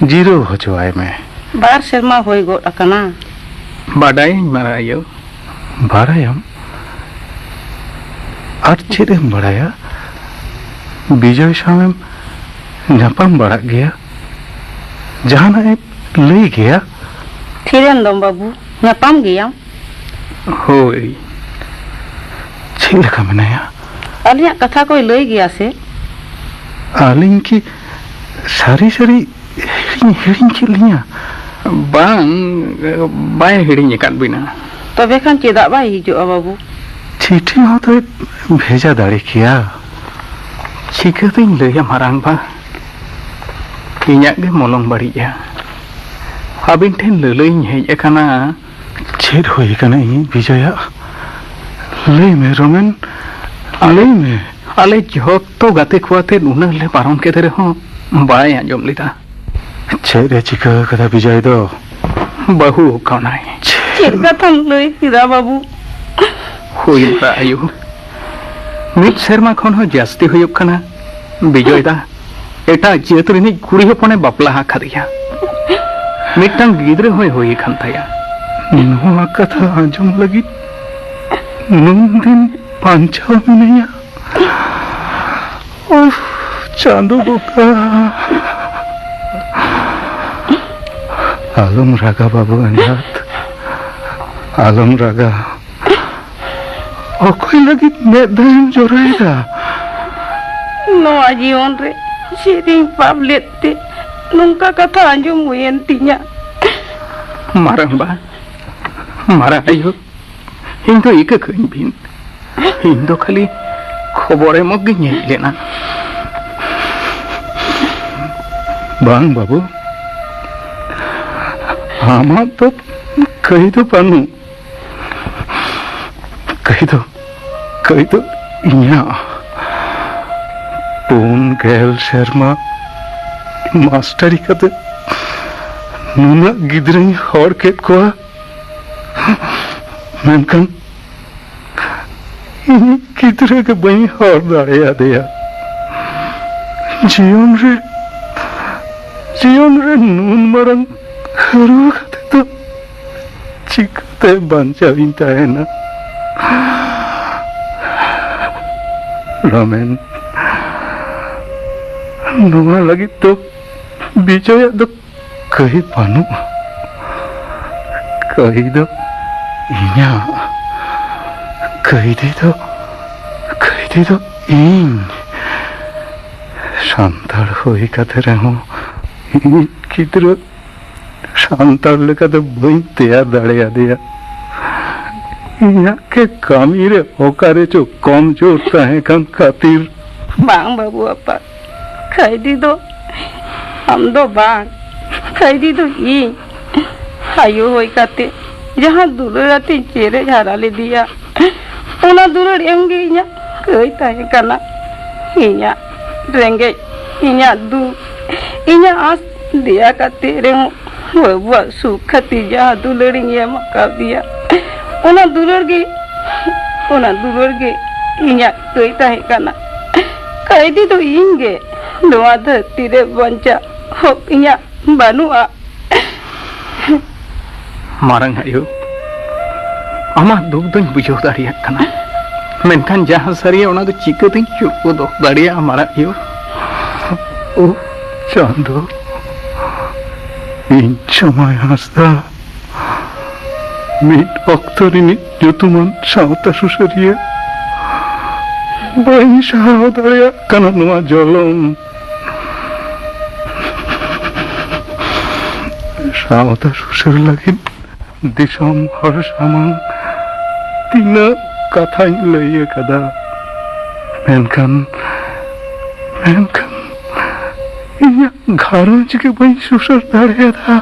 ᱡᱤᱨᱟᱹᱣ ᱦᱚᱪᱚᱣᱟᱭ ᱢᱮ᱾ ᱵᱟᱨ ᱥᱮᱨᱢᱟ ᱦᱩᱭ ᱜᱚᱫ ᱟᱠᱟᱱᱟ᱾ ᱵᱟᱰᱟᱭᱟᱹᱧ ᱢᱟᱨᱟᱝ ᱟᱭᱳ᱾ ᱵᱟᱲᱟᱭᱟᱢ, ᱟᱨ ᱪᱮᱫ ᱮᱢ ᱵᱟᱲᱟᱭᱟ? ᱵᱤᱡᱚᱭ ᱥᱟᱶᱮᱢ ᱧᱟᱯᱟᱢ ᱵᱟᱲᱟᱜ ᱜᱮᱭᱟ? ᱡᱟᱦᱟᱱᱟᱜ ᱮ ᱞᱟᱹᱭ ᱜᱮᱭᱟ? ᱛᱷᱤᱨᱮᱱ ᱫᱚᱢ ᱵᱟᱹᱵᱩ, ᱧᱟᱯᱟᱢ ᱜᱮᱭᱟᱢ? ᱦᱳᱭ᱾ ᱪᱮᱫ ᱞᱮᱠᱟ ᱢᱮᱱᱟᱭᱟ? ᱟᱹᱞᱤᱧᱟᱜ ᱠᱟᱛᱷᱟ ᱠᱚᱭ ᱞᱟᱹᱭ ᱜᱮᱭᱟ ᱥᱮ? ᱟᱹᱞᱤᱧ ᱠᱤ ᱥᱟᱹᱨᱤ ᱥᱟᱹᱨᱤ ᱦᱤᱲᱤᱧ, ᱦᱤᱲᱤᱧ ᱠᱮᱫ ᱞᱤᱧᱟ? ᱵᱟᱝ, ᱵᱟᱭ ᱦᱤᱲᱤᱧ ᱟᱠᱟᱫ ᱵᱤᱱᱟ᱾ ᱛᱚᱵᱮ ᱠᱷᱟᱱ ᱪᱮᱫᱟᱜ ᱵᱟᱭ ᱦᱤᱡᱩᱜᱼᱟ ᱵᱟᱹᱵᱩ? ᱪᱤᱴᱷᱤ ᱢᱟ ᱛᱚᱭ ᱵᱷᱮᱡᱟ ᱫᱟᱲᱮ ᱠᱮᱭᱟ᱾ ᱪᱤᱠᱟᱹᱛᱤᱧ ᱞᱟᱹᱭᱟ ᱢᱟᱨᱟᱝ ᱵᱟ, ᱤᱧᱟᱹᱜ ᱜᱮ ᱢᱚᱞᱚᱝ ᱵᱟᱹᱲᱤᱡᱼᱟ᱾ ᱟᱹᱵᱤᱱ ᱴᱷᱮᱱ ᱞᱟᱹᱞᱟᱹᱭᱤᱧ ᱦᱮᱡ ᱟᱠᱟᱱᱟ᱾ ᱪᱮᱫ ᱦᱩᱭ ᱟᱠᱟᱱᱟ ᱤᱧᱤᱡ ᱵᱤᱡᱚᱭᱟᱜ? ᱞᱟᱹᱭ ᱢᱮ ᱨᱚᱢᱮᱱ, ᱞᱟᱹᱭ ᱢᱮ᱾ ᱟᱞᱮ ᱡᱷᱚᱛᱚ ᱜᱟᱛᱮ ᱠᱚ ᱟᱛᱮ ᱩᱱᱟᱹᱜ ᱞᱮ ᱯᱟᱨᱚᱢ ᱠᱮᱫ ᱨᱮᱦᱚᱸ ᱵᱟᱭ ᱟᱸᱡᱚᱢ ᱞᱮᱫᱟ᱾ ᱪᱮᱫ ᱮ ᱪᱤᱠᱟᱹ ᱟᱠᱟᱫᱟ ᱵᱤᱡᱚᱭ ᱫᱚ? ᱵᱟᱹᱦᱩ ᱠᱟᱱᱟᱭ᱾ ᱪᱮᱫ ᱠᱟᱛᱷᱟᱢ ᱞᱟᱹᱭ ᱠᱮᱫᱟ ᱵᱟᱹᱵᱩ? ᱦᱩᱭ ᱢᱟᱨᱟ ᱟᱭᱳ, ᱢᱤᱫ ᱥᱮᱨᱢᱟ ᱠᱷᱚᱱ ᱦᱚᱸ ᱡᱟᱹᱥᱛᱤ ᱦᱩᱭᱩᱜ ᱠᱟᱱᱟ ᱵᱤᱡᱚᱭ ᱫᱟ ᱮᱴᱟᱜ ᱡᱟᱹᱛ ᱨᱤᱱᱤᱡ ᱠᱩᱲᱤ ᱦᱚᱯᱚᱱᱮ ᱵᱟᱯᱞᱟ ᱟᱠᱟᱫᱮᱭᱟ᱾ ᱢᱤᱫᱴᱟᱝ ᱜᱤᱫᱽᱨᱟᱹ ᱦᱚᱸᱭ ᱦᱩᱭ ᱟᱠᱟᱱ ᱛᱟᱭᱟ᱾ ᱱᱚᱣᱟ ᱠᱟᱛᱷᱟ ᱟᱸᱡᱚᱢ ᱞᱟᱹᱜᱤᱫ ᱱᱩᱱ ᱫᱤᱱ ᱵᱟᱧᱪᱟᱣ ᱢᱤᱱᱟᱹᱧᱟ᱾ ᱩᱯᱷ, ᱪᱟᱸᱫᱚ ᱵᱚᱸᱜᱟ᱾ ᱟᱞᱚᱢ ᱨᱟᱜᱟ ᱵᱟᱹᱵᱩ ᱮᱸᱜᱟᱛ, ᱟᱞᱚᱢ ᱨᱟᱜᱟ᱾ ᱚᱠᱚᱭ ᱞᱟᱹᱜᱤᱫ ᱢᱮᱫ ᱫᱟᱜ ᱮᱢ ᱡᱚᱨᱚᱭᱮᱫᱟ? ᱱᱚᱣᱟ ᱡᱤᱭᱚᱱ ᱨᱮ ᱪᱮᱫ ᱤᱧ ᱯᱟᱯ ᱞᱮᱫ ᱛᱮ ᱱᱚᱝᱠᱟ ᱠᱟᱛᱷᱟ ᱟᱸᱡᱚᱢ ᱦᱩᱭᱮᱱ ᱛᱤᱧᱟ? ᱢᱟᱨᱟᱝ ᱵᱟ, ᱢᱟᱨᱟᱝ ᱟᱭᱳ, ᱤᱧ ᱫᱚ ᱤᱠᱟᱹ ᱠᱟᱹᱧ ᱵᱤᱱ᱾ ᱤᱧ ᱫᱚ ᱠᱷᱟᱹᱞᱤ ᱠᱷᱚᱵᱚᱨ ᱮᱢᱚᱜ ᱜᱤᱧ ᱦᱮᱡ ᱞᱮᱱᱟ᱾ ᱵᱟᱝ ᱵᱟᱹᱵᱩ, ᱟᱢᱟᱜ ᱫᱚ ᱠᱟᱹᱭ ᱫᱚ ᱵᱟᱹᱱᱩᱜ᱾ ᱠᱟᱹᱭ ᱫᱚ, ᱠᱟᱹᱭ ᱫᱚ ᱤᱧᱟᱹᱜ ᱯᱩᱱ ᱜᱮᱞ ᱥᱮᱨᱢᱟ ᱢᱟᱥᱴᱟᱨᱤ ᱠᱟᱛᱮ ᱱᱩᱱᱟᱹᱜ ᱜᱤᱫᱽᱨᱟᱹᱧ ᱦᱚᱲ ᱠᱮᱫ ᱠᱚᱣᱟ, ᱢᱮᱱᱠᱷᱟᱱ ᱤᱧᱤᱡ ᱜᱤᱫᱽᱨᱟᱹ ᱜᱮ ᱵᱟᱹᱧ ᱦᱚᱲ ᱫᱟᱲᱮᱭᱟᱫᱮᱭᱟ᱾ ᱡᱤᱭᱚᱱ ᱨᱮ, ᱡᱤᱭᱚᱱ ᱨᱮ ᱱᱩᱱ ᱢᱟᱨᱟᱝ ᱦᱟᱹᱨᱩᱣᱟᱹ ᱠᱟᱛᱮ ᱫᱚ ᱪᱤᱠᱟᱹᱛᱮ ᱵᱟᱧᱪᱟᱣ ᱤᱧ ᱛᱟᱦᱮᱱᱟ? ᱨᱟᱢᱮᱱ, ᱱᱚᱣᱟ ᱞᱟᱹᱜᱤᱫ ᱫᱚ ᱵᱤᱡᱚᱭᱟᱜ ᱫᱚ ᱠᱟᱹᱭ ᱵᱟᱹᱱᱩᱜᱼᱟ᱾ ᱠᱟᱹᱭ ᱫᱚ ᱤᱧᱟᱹᱜ᱾ ᱠᱟᱹᱭᱫᱤ ᱫᱚ, ᱠᱟᱹᱭᱫᱤ ᱫᱚ ᱤᱧ᱾ ᱥᱟᱱᱛᱟᱲ ᱦᱩᱭ ᱠᱟᱛᱮ ᱨᱮᱦᱚᱸ ᱤᱧᱤᱡ ᱜᱤᱫᱽᱨᱟᱹ ᱥᱟᱱᱛᱟᱲ ᱞᱮᱠᱟᱛᱮ ᱵᱟᱹᱧ ᱛᱮᱭᱟᱨ ᱫᱟᱲᱮᱭᱟᱫᱮᱭᱟ᱾ ᱤᱧᱟᱹᱜ ᱜᱮ ᱠᱟᱹᱢᱤ ᱨᱮ ᱚᱠᱟᱨᱮ ᱪᱚ ᱠᱚᱢ ᱡᱳᱨ ᱛᱟᱦᱮᱸ ᱠᱟᱱ ᱠᱷᱟᱹᱛᱤᱨ᱾ ᱵᱟᱝ ᱵᱟᱹᱵᱩ ᱟᱯᱟ, ᱠᱟᱹᱭᱫᱤ ᱫᱚ ᱟᱢ ᱫᱚ ᱵᱟᱝ, ᱠᱟᱹᱭᱫᱤ ᱫᱚ ᱤᱧ᱾ ᱟᱭᱳ ᱦᱩᱭ ᱠᱟᱛᱮ ᱡᱟᱦᱟᱸ ᱫᱩᱞᱟᱹᱲ ᱟᱛᱮᱧ ᱪᱮᱨᱮᱡ ᱦᱟᱨᱟ ᱞᱮᱫᱮᱭᱟ, ᱚᱱᱟ ᱫᱩᱞᱟᱹᱲ ᱮᱢ ᱜᱮ ᱤᱧᱟᱹᱜ ᱠᱟᱹᱭ ᱛᱟᱦᱮᱸ ᱠᱟᱱᱟ᱾ ᱤᱧᱟᱹᱜ ᱨᱮᱸᱜᱮᱡ, ᱤᱧᱟᱹᱜ ᱫᱩᱠ, ᱤᱧᱟᱹᱜ ᱟᱸᱥ ᱫᱮᱭᱟ ᱠᱟᱛᱮ ᱨᱮᱦᱚᱸ ᱵᱟᱹᱵᱩᱣᱟᱜ ᱥᱩᱠ ᱠᱷᱟᱹᱛᱤᱨ ᱡᱟᱦᱟᱸ ᱫᱩᱞᱟᱹᱲ ᱤᱧ ᱮᱢ ᱟᱠᱟᱫᱮᱭᱟ, ᱚᱱᱟ ᱫᱩᱞᱟᱹᱲ ᱜᱮ, ᱚᱱᱟ ᱫᱩᱞᱟᱹᱲ ᱜᱮ ᱤᱧᱟᱹᱜ ᱠᱟᱹᱭ ᱛᱟᱦᱮᱸ ᱠᱟᱱᱟ᱾ ᱠᱟᱹᱭᱫᱤ ᱫᱚ ᱤᱧ ᱜᱮ᱾ ᱱᱚᱣᱟ ᱫᱷᱟᱹᱨᱛᱤ ᱨᱮ ᱵᱟᱧᱪᱟᱜ ᱦᱚᱠ ᱤᱧᱟᱹᱜ ᱵᱟᱹᱱᱩᱜᱼᱟ᱾ ᱢᱟᱨᱟᱝ ᱟᱭᱳ, ᱟᱢᱟᱜ ᱫᱩᱠ ᱫᱚᱧ ᱵᱩᱡᱷᱟᱹᱣ ᱫᱟᱲᱮᱭᱟᱜ ᱠᱟᱱᱟ, ᱢᱮᱱᱠᱷᱟᱱ ᱡᱟᱦᱟᱸ ᱥᱟᱹᱨᱤᱭᱟ ᱚᱱᱟ ᱫᱚ ᱪᱤᱠᱟᱹᱛᱤᱧ ᱪᱩᱯ ᱫᱚᱦᱚ ᱫᱟᱲᱮᱭᱟᱜᱼᱟ, ᱢᱟᱨᱟᱝ ᱟᱭᱳ? ᱳ ᱪᱟᱸᱫᱚ, ᱤᱧ ᱥᱚᱢᱟᱭ ᱦᱟᱸᱥᱫᱟ, ᱢᱤᱫ ᱚᱠᱛᱚ ᱨᱤᱱᱤᱡ ᱧᱩᱛᱩᱢᱟᱱ ᱥᱟᱶᱛᱟ ᱥᱩᱥᱟᱹᱨᱤᱭᱟᱹ, ᱵᱟᱹᱧ ᱥᱟᱦᱟᱣ ᱫᱟᱲᱮᱭᱟᱜ ᱠᱟᱱᱟ ᱱᱚᱣᱟ ᱡᱚᱞᱚᱱ᱾ ᱥᱟᱶᱛᱟ ᱥᱩᱥᱟᱹᱨ ᱞᱟᱹᱜᱤᱫ ᱫᱤᱥᱚᱢ ᱦᱚᱲ ᱥᱟᱢᱟᱝ ᱛᱤᱱᱟᱹᱜ ᱠᱟᱛᱷᱟᱧ ᱞᱟᱹᱭ ᱟᱠᱟᱫᱟ, ᱢᱮᱱᱠᱷᱟᱱ, ᱢᱮᱱᱠᱷᱟᱱ ᱤᱧᱟᱹᱜ ᱜᱷᱟᱨᱚᱸᱡᱽ ᱜᱮ ᱵᱟᱹᱧ ᱥᱩᱥᱟᱹᱨ ᱫᱟᱲᱮᱭᱟᱫᱟ᱾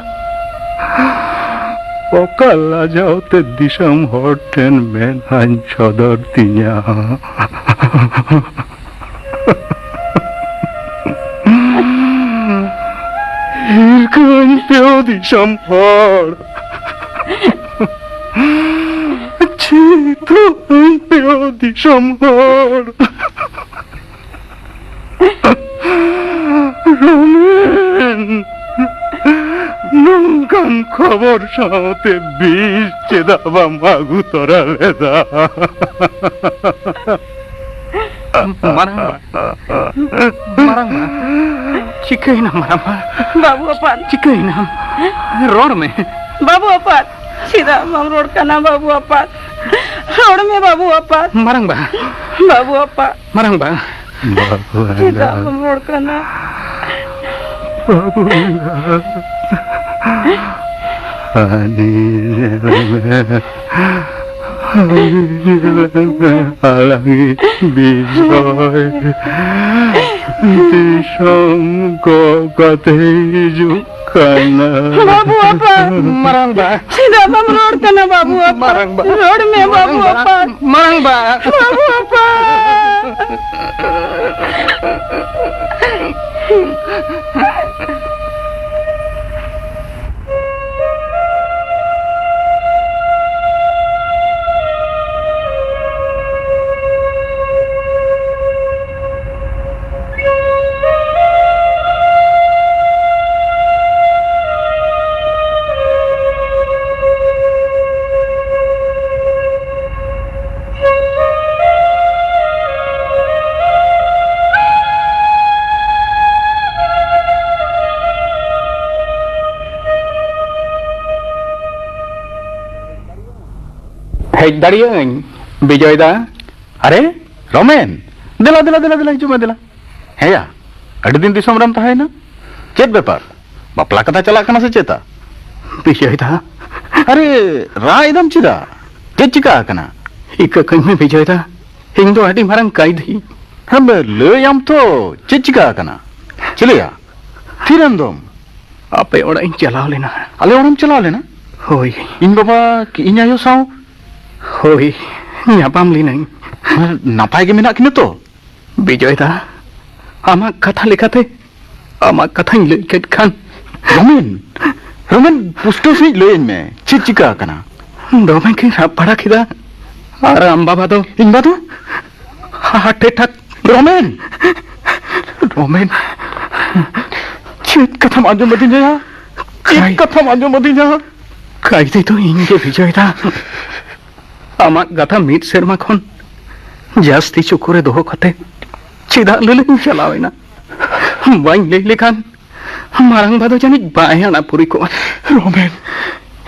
ᱚᱠᱟ ᱞᱟᱡᱟᱣ ᱛᱮ ᱫᱤᱥᱚᱢ ᱦᱚᱲ ᱴᱷᱮᱱ ᱢᱮᱫᱦᱟᱧ ᱥᱚᱫᱚᱨ ᱛᱤᱧᱟ? ᱦᱤᱨᱠᱟᱹᱧ ᱯᱮ ᱫᱤᱥᱚᱢ ᱦᱚᱲ, ᱪᱤᱛᱨᱚᱧ ᱯᱮ ᱫᱤᱥᱚᱢ ᱦᱚᱲ᱾ ᱨᱚᱢᱮᱱ, ᱱᱚᱝᱠᱟᱱ ᱠᱷᱚᱵᱚᱨ ᱥᱟᱶᱛᱮ ᱵᱤᱥ ᱪᱮᱫᱟᱜ ᱵᱟᱢ ᱟᱹᱜᱩ ᱛᱚᱨᱟ ᱞᱮᱫᱟ? ᱢᱟᱨᱟᱝᱵᱟ, ᱢᱟᱨᱟᱝᱵᱟ, ᱪᱤᱠᱟᱹᱭᱮᱱᱟ ᱢᱟᱨᱟᱝᱵᱟ? ᱵᱟᱹᱵᱩ ᱟᱯᱟᱛ᱾ ᱪᱤᱠᱟᱹᱭᱮᱱᱟ? ᱨᱚᱲ ᱢᱮ᱾ ᱵᱟᱹᱵᱩ ᱟᱯᱟᱛ, ᱪᱮᱫᱟᱜ ᱵᱟᱢ ᱨᱚᱲ ᱠᱟᱱᱟ ᱵᱟᱹᱵᱩ ᱟᱯᱟᱛ? ᱨᱚᱲ ᱢᱮ ᱵᱟᱹᱵᱩ ᱟᱯᱟᱛ᱾ ᱢᱟᱨᱟᱝᱵᱟ᱾ ᱵᱟᱹᱵᱩ ᱟᱯᱟᱛ᱾ ᱢᱟᱨᱟᱝᱵᱟ᱾ ᱵᱟᱹᱵᱩ ᱪᱮᱫᱟᱜ ᱮᱸᱜᱟᱛ᱾ ᱵᱟᱢ ᱨᱚᱲ ᱠᱟᱱᱟ? ᱵᱟᱹᱵᱩ ᱮᱸᱜᱟᱛ᱾ ᱦᱟᱹᱱᱤ ᱧᱮᱞ ᱢᱮ᱾ ᱦᱟᱹᱱᱤ ᱧᱮᱞ ᱢᱮ᱾ ᱟᱞᱟᱝᱤᱡ ᱵᱤᱡᱚᱭ ᱫᱤᱥᱚᱢ ᱜᱚᱜ ᱠᱟᱛᱮ ᱦᱤᱡᱩᱜ ᱠᱟᱱᱟ᱾ ᱵᱟᱹᱵᱩ ᱟᱯᱟᱛ᱾ ᱢᱟᱨᱟᱝᱵᱟ᱾ ᱪᱮᱫᱟᱜ ᱵᱟᱢ ᱨᱚᱲ ᱠᱟᱱᱟ ᱵᱟᱹᱵᱩ ᱟᱯᱟᱛ? ᱢᱟᱨᱟᱝᱵᱟ᱾ ᱨᱚᱲ ᱢᱮ ᱵᱟᱹᱵᱩ ᱢᱟᱨᱟᱝᱵᱟ᱾ ᱟᱯᱟᱛ᱾ ᱢᱟᱨᱟᱝᱵᱟ᱾ ᱵᱟᱹᱵᱩ ᱟᱯᱟᱛ᱾ ᱦᱮᱡ ᱫᱟᱲᱮᱭᱟᱜ ᱟᱹᱧ, ᱵᱤᱡᱚᱭ ᱫᱟ? ᱟᱨᱮ, ᱨᱚᱢᱮᱱ, ᱫᱮᱞᱟ, ᱫᱮᱞᱟ, ᱫᱮᱞᱟ, ᱫᱮᱞᱟ, ᱦᱤᱡᱩᱜ ᱢᱮ, ᱫᱮᱞᱟ᱾ ᱦᱮᱸᱭᱟ, ᱟᱹᱰᱤ ᱫᱤᱱ ᱫᱤᱥᱚᱢ ᱨᱮᱢ ᱛᱟᱦᱮᱸᱭᱮᱱᱟ᱾ ᱪᱮᱫ ᱵᱮᱯᱟᱨ? ᱵᱟᱯᱞᱟ ᱠᱟᱛᱷᱟ ᱪᱟᱞᱟᱜ ᱠᱟᱱᱟ ᱥᱮ ᱪᱮᱛᱟ? ᱵᱤᱡᱚᱭ ᱫᱟ᱾ ᱟᱨᱮ, ᱨᱟᱜ ᱮᱫᱟᱢ ᱪᱮᱫᱟᱜ? ᱪᱮᱫ ᱪᱤᱠᱟ ᱟᱠᱟᱱᱟ? ᱤᱠᱟᱹ ᱠᱟᱹᱧ ᱢᱮ ᱵᱤᱡᱚᱭ ᱫᱟ, ᱤᱧ ᱫᱚ ᱟᱹᱰᱤ ᱢᱟᱨᱟᱝ ᱠᱟᱹᱭᱫᱷᱤ᱾ ᱦᱮᱸ ᱵᱮ, ᱞᱟᱹᱭ ᱟᱢ ᱛᱚ, ᱪᱮᱫ ᱪᱤᱠᱟ ᱟᱠᱟᱱᱟ? ᱪᱤᱞᱤᱭᱟ? ᱛᱷᱤᱨᱮᱱ ᱫᱚᱢ? ᱟᱯᱮ ᱚᱲᱟᱜ ᱤᱧ ᱪᱟᱞᱟᱣ ᱞᱮᱱᱟ᱾ ᱟᱞᱮ ᱚᱲᱟᱜ ᱮᱢ ᱪᱟᱞᱟᱣ ᱞᱮᱱᱟ? ᱦᱳᱭ᱾ ᱤᱧ ᱵᱟᱵᱟ ᱠᱤ ᱤᱧ ᱟᱭᱳ ᱥᱟᱶ? ᱦᱳᱭ, ᱧᱟᱯᱟᱢ ᱞᱤᱱᱟᱹᱧ᱾ ᱱᱟᱯᱟᱭ ᱜᱮ ᱢᱮᱱᱟᱜ ᱠᱤᱱᱟ ᱛᱚ? ᱵᱤᱡᱚᱭ ᱫᱟ, ᱟᱢᱟᱜ ᱠᱟᱛᱷᱟ ᱞᱮᱠᱟᱛᱮ, ᱟᱢᱟᱜ ᱠᱟᱛᱷᱟᱧ ᱞᱟᱹᱭ ᱠᱮᱫ ᱠᱷᱟᱱ᱾ ᱨᱚᱢᱮᱱ, ᱨᱚᱢᱮᱱ, ᱯᱩᱥᱴᱟᱹᱣ ᱥᱟᱺᱦᱤᱡ ᱞᱟᱹᱭᱟᱹᱧ ᱢᱮ, ᱪᱮᱫ ᱪᱤᱠᱟᱹ ᱟᱠᱟᱱᱟ? ᱫᱚᱢᱮ ᱠᱤᱱ ᱨᱟᱜ ᱵᱟᱲᱟ ᱠᱮᱫᱟ᱾ ᱟᱨ ᱟᱢ ᱵᱟᱵᱟ ᱫᱚ? ᱤᱧ ᱵᱟ ᱫᱚ? ᱦᱟᱨᱴ ᱮᱴᱟᱠ᱾ ᱨᱚᱢᱮᱱ! ᱨᱚᱢᱮᱱ! ᱪᱮᱫ ᱠᱟᱛᱷᱟᱢ ᱟᱸᱡᱚᱢ ᱟᱹᱫᱤᱧᱟ? ᱪᱮᱫ ᱠᱟᱭ- ᱠᱟᱛᱷᱟᱢ ᱟᱸᱡᱚᱢ ᱟᱹᱫᱤᱧᱟ? ᱠᱟᱭᱫᱤ ᱫᱚ ᱤᱧ ᱜᱮ, ᱵᱤᱡᱚᱭ ᱫᱟ᱾ ᱟᱢᱟᱜ ᱜᱟᱛᱷᱟ ᱢᱤᱫ ᱥᱮᱨᱢᱟ ᱠᱷᱚᱱ ᱡᱟᱹᱥᱛᱤ ᱪᱩᱠᱩ ᱨᱮ ᱫᱚᱦᱚ ᱠᱟᱛᱮ ᱪᱮᱫᱟᱜ ᱞᱟᱹᱞᱟᱹᱧ ᱪᱟᱞᱟᱣ ᱮᱱᱟ? ᱵᱟᱹᱧ ᱞᱟᱹᱭ ᱞᱮᱠᱷᱟᱱ ᱢᱟᱨᱟᱝ ᱵᱟ ᱫᱚ ᱡᱟᱹᱱᱤᱡ ᱵᱟᱭ ᱟᱱᱟ ᱯᱩᱨᱤ ᱠᱚᱜᱼᱟ᱾ ᱨᱚᱢᱮᱱ!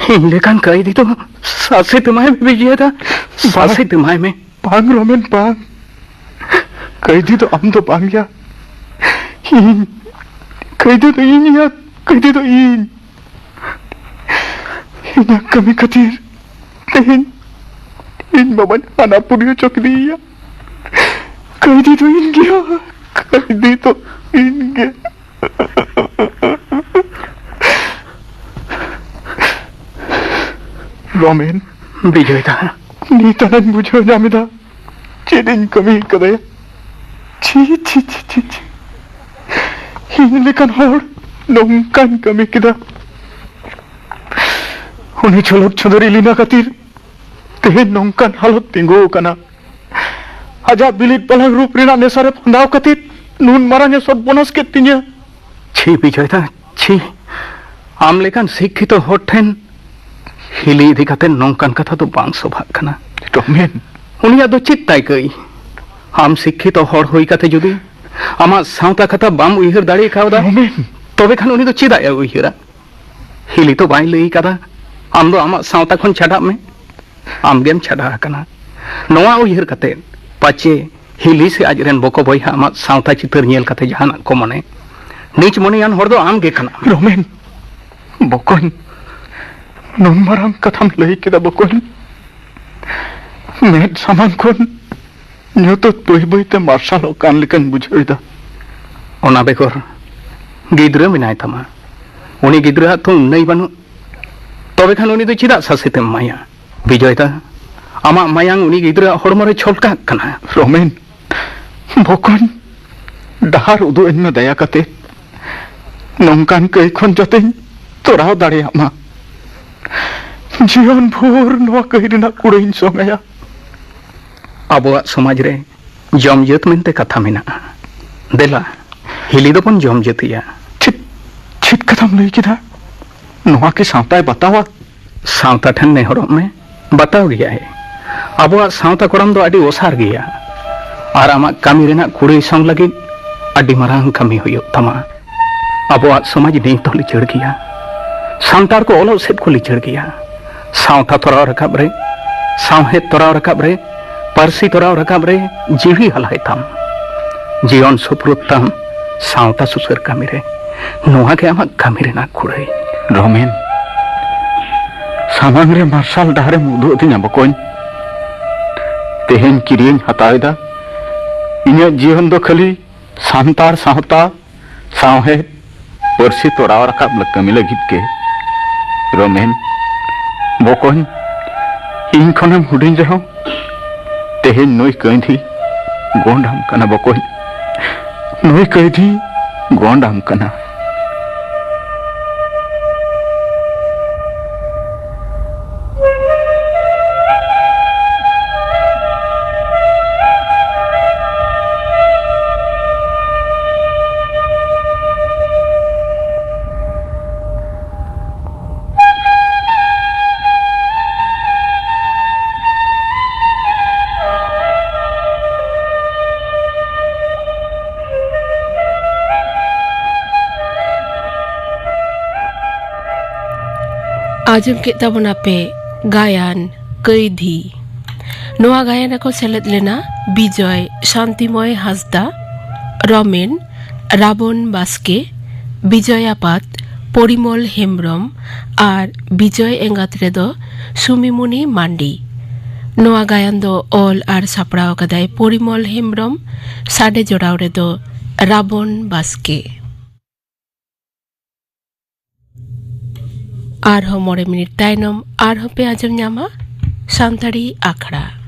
ᱤᱧ ᱞᱮᱠᱟᱱ ᱠᱟᱹᱭᱫᱤ ᱫᱚ ᱥᱟᱥᱮᱛ ᱮᱢᱟᱭ ᱢᱮ, ᱵᱤᱡᱚᱭ ᱫᱟ᱾ ᱵᱟᱝ᱾ ᱥᱟᱥᱮᱛ ᱮᱢᱟᱭ ᱢᱮ᱾ ᱵᱟᱝ, ᱨᱚᱢᱮᱱ, ᱵᱟᱝ᱾ ᱠᱟᱹᱭᱫᱤ ᱫᱚ ᱟᱢ ᱫᱚ ᱵᱟᱝ ᱭᱟ᱾ ᱤᱧ᱾ ᱠᱟᱹᱭᱫᱤ ᱫᱚ ᱤᱧ ᱭᱟ᱾ ᱠᱟᱹᱭᱫᱤ ᱫᱚ ᱤᱧ᱾ ᱤᱧᱟᱹᱜ ᱠᱟᱹᱢᱤ ᱠᱷᱟᱹᱛᱤᱨ ᱛᱮᱦᱮᱧ ᱤᱧ ᱵᱟᱵᱟᱧ ᱦᱟᱱᱟ ᱯᱩᱨᱤ ᱦᱚᱪᱚ ᱠᱮᱫᱮᱭᱟ᱾ ᱠᱟᱹᱭᱫᱤ ᱫᱚ ᱤᱧ ᱜᱮᱭᱟ᱾ ᱠᱟᱹᱭᱫᱤ ᱫᱚ ᱤᱧ ᱜᱮ᱾ ᱨᱚᱢᱮᱱ᱾ ᱵᱤᱡᱚᱭ ᱫᱟ᱾ ᱱᱤᱛ ᱟᱱᱟᱧ ᱵᱩᱡᱷᱟᱹᱣ ᱧᱟᱢ ᱮᱫᱟ, ᱪᱮᱫ ᱤᱧ ᱠᱟᱹᱢᱤ ᱠᱟᱫᱟᱭᱟ᱾ ᱪᱷᱤ, ᱪᱷᱤ, ᱪᱷᱤ, ᱪᱷᱤ, ᱪᱷᱤ᱾ ᱤᱧ ᱞᱮᱠᱟᱱ ᱦᱚᱲ ᱱᱚᱝᱠᱟᱧ ᱠᱟᱹᱢᱤ ᱠᱮᱫᱟ᱾ ᱩᱱᱤ ᱪᱷᱚᱞᱚᱴ ᱪᱷᱚᱫᱚᱨᱤ ᱞᱤᱱᱟ ᱠᱷᱟᱹᱛᱤᱨ ᱛᱮᱦᱮᱧ ᱱᱚᱝᱠᱟᱱ ᱦᱟᱞᱚᱛ ᱛᱤᱸᱜᱩ ᱟᱠᱟᱱᱟ᱾ ᱟᱡᱟᱜ ᱵᱤᱞᱤᱫ ᱯᱟᱞᱟᱝ ᱨᱩᱯ ᱨᱮᱱᱟᱜ ᱱᱮᱥᱟ ᱨᱮ ᱯᱷᱟᱸᱫᱟᱣ ᱠᱟᱛᱮ ᱱᱩᱱ ᱢᱟᱨᱟᱝ ᱮ ᱥᱚᱨᱵᱚᱱᱟᱥ ᱠᱮᱫ ᱛᱤᱧᱟᱹ᱾ ᱪᱷᱤ, ᱵᱤᱡᱚᱭ ᱫᱟ, ᱪᱷᱤ᱾ ᱟᱢ ᱞᱮᱠᱟᱱ ᱥᱤᱠᱠᱷᱤᱛᱚ ᱦᱚᱲ ᱴᱷᱮᱱ ᱦᱤᱞᱤ ᱤᱫᱤ ᱠᱟᱛᱮ ᱱᱚᱝᱠᱟᱱ ᱠᱟᱛᱷᱟ ᱫᱚ ᱵᱟᱝ ᱥᱚᱵᱷᱟᱜ ᱠᱟᱱᱟ᱾ ᱨᱚᱢᱮᱱ᱾ ᱩᱱᱤᱭᱟᱜ ᱫᱚ ᱪᱮᱫ ᱛᱟᱭ ᱠᱟᱹᱭ? ᱟᱢ ᱥᱤᱠᱠᱷᱤᱛᱚ ᱦᱚᱲ ᱦᱩᱭ ᱠᱟᱛᱮ ᱡᱩᱫᱤ ᱟᱢᱟᱜ ᱥᱟᱶᱛᱟ ᱠᱟᱛᱷᱟ ᱵᱟᱢ ᱩᱭᱦᱟᱹᱨ ᱫᱟᱲᱮ ᱠᱟᱣᱫᱟ, ᱨᱚᱢᱮᱱ᱾ ᱛᱚᱵᱮ ᱠᱷᱟᱱ ᱩᱱᱤ ᱫᱚ ᱪᱮᱫᱟᱜ ᱮ ᱩᱭᱦᱟᱹᱨᱟ? ᱦᱤᱞᱤ ᱛᱚ ᱵᱟᱭ ᱞᱟᱹᱭ ᱠᱟᱫᱟ, "ᱟᱢ ᱫᱚ ᱟᱢᱟᱜ ᱥᱟᱶᱛᱟ ᱠᱷᱚᱱ ᱪᱷᱟᱰᱟᱜ ᱢᱮ, ᱟᱢ ᱜᱮᱢ ᱪᱷᱟᱰᱟ ᱟᱠᱟᱱᱟ᱾" ᱱᱚᱣᱟ ᱩᱭᱦᱟᱹᱨ ᱠᱟᱛᱮ ᱯᱟᱪᱮ ᱦᱤᱞᱤ ᱥᱮ ᱟᱡ ᱨᱮᱱ ᱵᱚᱠᱚ ᱵᱚᱭᱦᱟ ᱟᱢᱟᱜ ᱥᱟᱶᱛᱟ ᱪᱤᱛᱟᱹᱨ ᱧᱮᱞ ᱠᱟᱛᱮ ᱡᱟᱦᱟᱱᱟᱜ ᱠᱚ ᱢᱚᱱᱮ᱾ ᱱᱤᱪ ᱢᱚᱱᱮᱭᱟᱱ ᱦᱚᱲ ᱫᱚ ᱟᱢ ᱜᱮ ᱠᱟᱱᱟᱢ᱾ ᱨᱚᱢᱮᱱ, ᱵᱚᱠᱚᱧ, ᱱᱩᱱ ᱢᱟᱨᱟᱝ ᱠᱟᱛᱷᱟᱢ ᱞᱟᱹᱭ ᱠᱮᱫᱟ ᱵᱚᱠᱚᱧ᱾ ᱢᱮᱫ ᱥᱟᱢᱟᱝ ᱠᱷᱚᱱ ᱧᱩᱛᱟᱹᱛ ᱵᱟᱹᱭ ᱵᱟᱹᱭ ᱛᱮ ᱢᱟᱨᱥᱟᱞᱚᱜ ᱠᱟᱱ ᱞᱮᱠᱟᱧ ᱵᱩᱡᱷᱟᱹᱣ ᱮᱫᱟ᱾ ᱚᱱᱟ ᱵᱮᱜᱚᱨ ᱜᱤᱫᱽᱨᱟᱹ ᱢᱮᱱᱟᱭ ᱛᱟᱢᱟ᱾ ᱩᱱᱤ ᱜᱤᱫᱽᱨᱟᱹᱣᱟᱜ ᱛᱚ ᱩᱱᱟᱹᱭ ᱵᱟᱹᱱᱩᱜ᱾ ᱛᱚᱵᱮ ᱠᱷᱟᱱ ᱩᱱᱤ ᱫᱚ ᱪᱮᱫᱟᱜ ᱥᱟᱥᱮᱛ ᱮᱢ ᱮᱢᱟᱭᱟ? ᱵᱤᱡᱚᱭ ᱫᱟ, ᱟᱢᱟᱜ ᱢᱟᱭᱟᱝ ᱩᱱᱤ ᱜᱤᱫᱽᱨᱟᱹᱣᱟᱜ ᱦᱚᱲᱢᱚ ᱨᱮ ᱪᱷᱚᱞᱠᱟᱜ ᱠᱟᱱᱟ᱾ ᱨᱚᱢᱮᱱ, ᱵᱚᱠᱚᱧ, ᱰᱟᱦᱟᱨ ᱩᱫᱩᱜ ᱟᱹᱧ ᱢᱮ ᱫᱟᱭᱟ ᱠᱟᱛᱮ᱾ ᱱᱚᱝᱠᱟᱱ ᱠᱟᱹᱭ ᱠᱷᱚᱱ ᱡᱟᱛᱮᱧ ᱛᱚᱨᱟᱣ ᱫᱟᱲᱮᱭᱟᱜ ᱢᱟ᱾ ᱡᱤᱭᱚᱱ ᱵᱷᱳᱨ ᱱᱚᱣᱟ ᱠᱟᱹᱭ ᱨᱮᱱᱟᱜ ᱠᱩᱲᱟᱹᱭᱤᱧ ᱥᱚᱝ ᱟᱭᱟ᱾ ᱟᱵᱚᱣᱟᱜ ᱥᱚᱢᱟᱡᱽ ᱨᱮ ᱡᱚᱢ ᱡᱟᱹᱛ ᱢᱮᱱᱛᱮ ᱠᱟᱛᱷᱟ ᱢᱮᱱᱟᱜᱼᱟ᱾ ᱫᱮᱞᱟ, ᱦᱤᱞᱤ ᱫᱚᱵᱚᱱ ᱡᱚᱢ ᱡᱟᱹᱛᱤᱭᱟ᱾ ᱪᱮᱫ, ᱪᱮᱫ ᱠᱟᱛᱷᱟᱢ ᱞᱟᱹᱭ ᱠᱮᱫᱟ? ᱱᱚᱣᱟ ᱠᱤ ᱥᱟᱶᱛᱟᱭ ᱵᱟᱛᱟᱣᱟ? ᱥᱟᱶᱛᱟ ᱴᱷᱮᱱ ᱱᱮᱦᱚᱨᱚᱜ ᱢᱮ, ᱵᱟᱛᱟᱣ ᱜᱮᱭᱟᱭ᱾ ᱟᱵᱚᱣᱟᱜ ᱥᱟᱶᱛᱟ ᱠᱚᱲᱟᱢ ᱫᱚ ᱟᱹᱰᱤ ᱚᱥᱟᱨ ᱜᱮᱭᱟ, ᱟᱨ ᱟᱢᱟᱜ ᱠᱟᱹᱢᱤ ᱨᱮᱱᱟᱜ ᱠᱩᱲᱟᱹᱭ ᱥᱚᱝ ᱞᱟᱹᱜᱤᱫ ᱟᱹᱰᱤ ᱢᱟᱨᱟᱝ ᱠᱟᱹᱢᱤ ᱦᱩᱭᱩᱜ ᱛᱟᱢᱟ᱾ ᱟᱵᱚᱣᱟᱜ ᱥᱚᱢᱟᱡᱽ ᱱᱤᱛ ᱦᱚᱸ ᱞᱤᱪᱟᱹᱲ ᱜᱮᱭᱟ᱾ ᱥᱟᱱᱛᱟᱲ ᱠᱚ ᱚᱞᱚᱜ ᱥᱮᱫ ᱠᱚ ᱞᱤᱪᱟᱹᱲ ᱜᱮᱭᱟ᱾ ᱥᱟᱶᱛᱟ ᱛᱚᱨᱟᱣ ᱨᱟᱠᱟᱵ ᱨᱮ, ᱥᱟᱶᱦᱮᱫ ᱛᱚᱨᱟᱣ ᱨᱟᱠᱟᱵ ᱨᱮ, ᱯᱟᱹᱨᱥᱤ ᱛᱚᱨᱟᱣ ᱨᱟᱠᱟᱵ ᱨᱮ ᱡᱤᱣᱤ ᱦᱟᱞᱟᱭ ᱛᱟᱢ᱾ ᱡᱤᱭᱚᱱ ᱥᱩᱯᱨᱩᱫ ᱛᱟᱢ ᱥᱟᱶᱛᱟ ᱥᱩᱥᱟᱹᱨ ᱠᱟᱹᱢᱤ ᱨᱮ᱾ ᱱᱚᱣᱟ ᱜᱮ ᱟᱢᱟᱜ ᱠᱟᱹᱢᱤ ᱨᱮᱱᱟᱜ ᱠᱩᱲᱟᱹᱭ᱾ ᱨᱚᱢᱮᱱ, ᱥᱟᱢᱟᱝ ᱨᱮ ᱢᱟᱨᱥᱟᱞ ᱰᱟᱦᱟᱨᱮᱢ ᱩᱫᱩᱜ ᱟᱹᱫᱤᱧᱟ ᱵᱚᱠᱚᱧ᱾ ᱛᱮᱦᱮᱧ ᱠᱤᱨᱤᱧ ᱦᱟᱛᱟᱣ ᱮᱫᱟ᱾ ᱤᱧᱟᱹᱜ ᱡᱤᱭᱚᱱ ᱫᱚ ᱠᱷᱟᱹᱞᱤ ᱥᱟᱱᱛᱟᱲ ᱥᱟᱶᱛᱟ, ᱥᱟᱶᱦᱮᱫ, ᱯᱟᱹᱨᱥᱤ ᱛᱚᱨᱟᱣ ᱨᱟᱠᱟᱵ ᱞᱟᱹ-, ᱠᱟᱹᱢᱤ ᱞᱟᱹᱜᱤᱫ ᱜᱮ᱾ ᱨᱚᱢᱮᱱ, ᱵᱚᱠᱚᱧ, ᱤᱧ ᱠᱷᱚᱱᱮᱢ ᱦᱩᱰᱤᱧ ᱨᱮᱦᱚᱸ ᱛᱮᱦᱮᱧ ᱱᱩᱭ ᱠᱟᱹᱭᱫᱷᱤ ᱜᱚᱸᱰᱟᱢ ᱠᱟᱱᱟ ᱵᱚᱠᱚᱧ, ᱱᱩᱭ ᱠᱟᱹᱭᱫᱷᱤ ᱜᱚᱸᱰᱟᱢ ᱠᱟᱱᱟ᱾ ᱟᱸᱡᱚᱢ ᱠᱮᱫ ᱛᱟᱵᱚᱱᱟᱯᱮ ᱜᱟᱭᱟᱱ ᱠᱟᱹᱭᱫᱷᱤ᱾ ᱱᱚᱣᱟ ᱜᱟᱭᱟᱱ ᱨᱮᱠᱚ ᱥᱮᱞᱮᱫ ᱞᱮᱱᱟ ᱵᱤᱡᱚᱭ ᱥᱟᱱᱛᱤᱢᱚᱭ ᱦᱟᱸᱥᱫᱟ, ᱨᱚᱢᱮᱱ, ᱨᱟᱵᱚᱱ ᱵᱟᱥᱠᱮ, ᱵᱤᱡᱚᱭ ᱟᱯᱟᱛ, ᱯᱚᱨᱤᱢᱚᱞ ᱦᱮᱢᱵᱽᱨᱚᱢ ᱟᱨ ᱵᱤᱡᱚᱭ ᱮᱸᱜᱟᱛ ᱨᱮᱫᱚ ᱥᱩᱢᱤᱢᱩᱱᱤ ᱢᱟᱱᱰᱤ᱾ ᱱᱚᱣᱟ ᱜᱟᱭᱟᱱ ᱫᱚ ᱚᱞ ᱟᱨ ᱥᱟᱯᱲᱟᱣ ᱟᱠᱟᱫᱟᱭ ᱯᱚᱨᱤᱢᱚᱞ ᱦᱮᱢᱵᱽᱨᱚᱢ, ᱥᱟᱰᱮ ᱡᱚᱲᱟᱣ ᱨᱮᱫᱚ ᱨᱟᱵᱚᱱ ᱵᱟᱥᱠᱮ᱾ ᱟᱨᱦᱚᱸ ᱢᱚᱬᱮ ᱢᱤᱱᱤᱴ ᱛᱟᱭᱱᱚᱢ ᱟᱨᱦᱚᱸ ᱯᱮ ᱟᱸᱡᱚᱢ ᱧᱟᱢᱟ ᱥᱟᱱᱛᱟᱲᱤ ᱟᱠᱷᱲᱟ᱾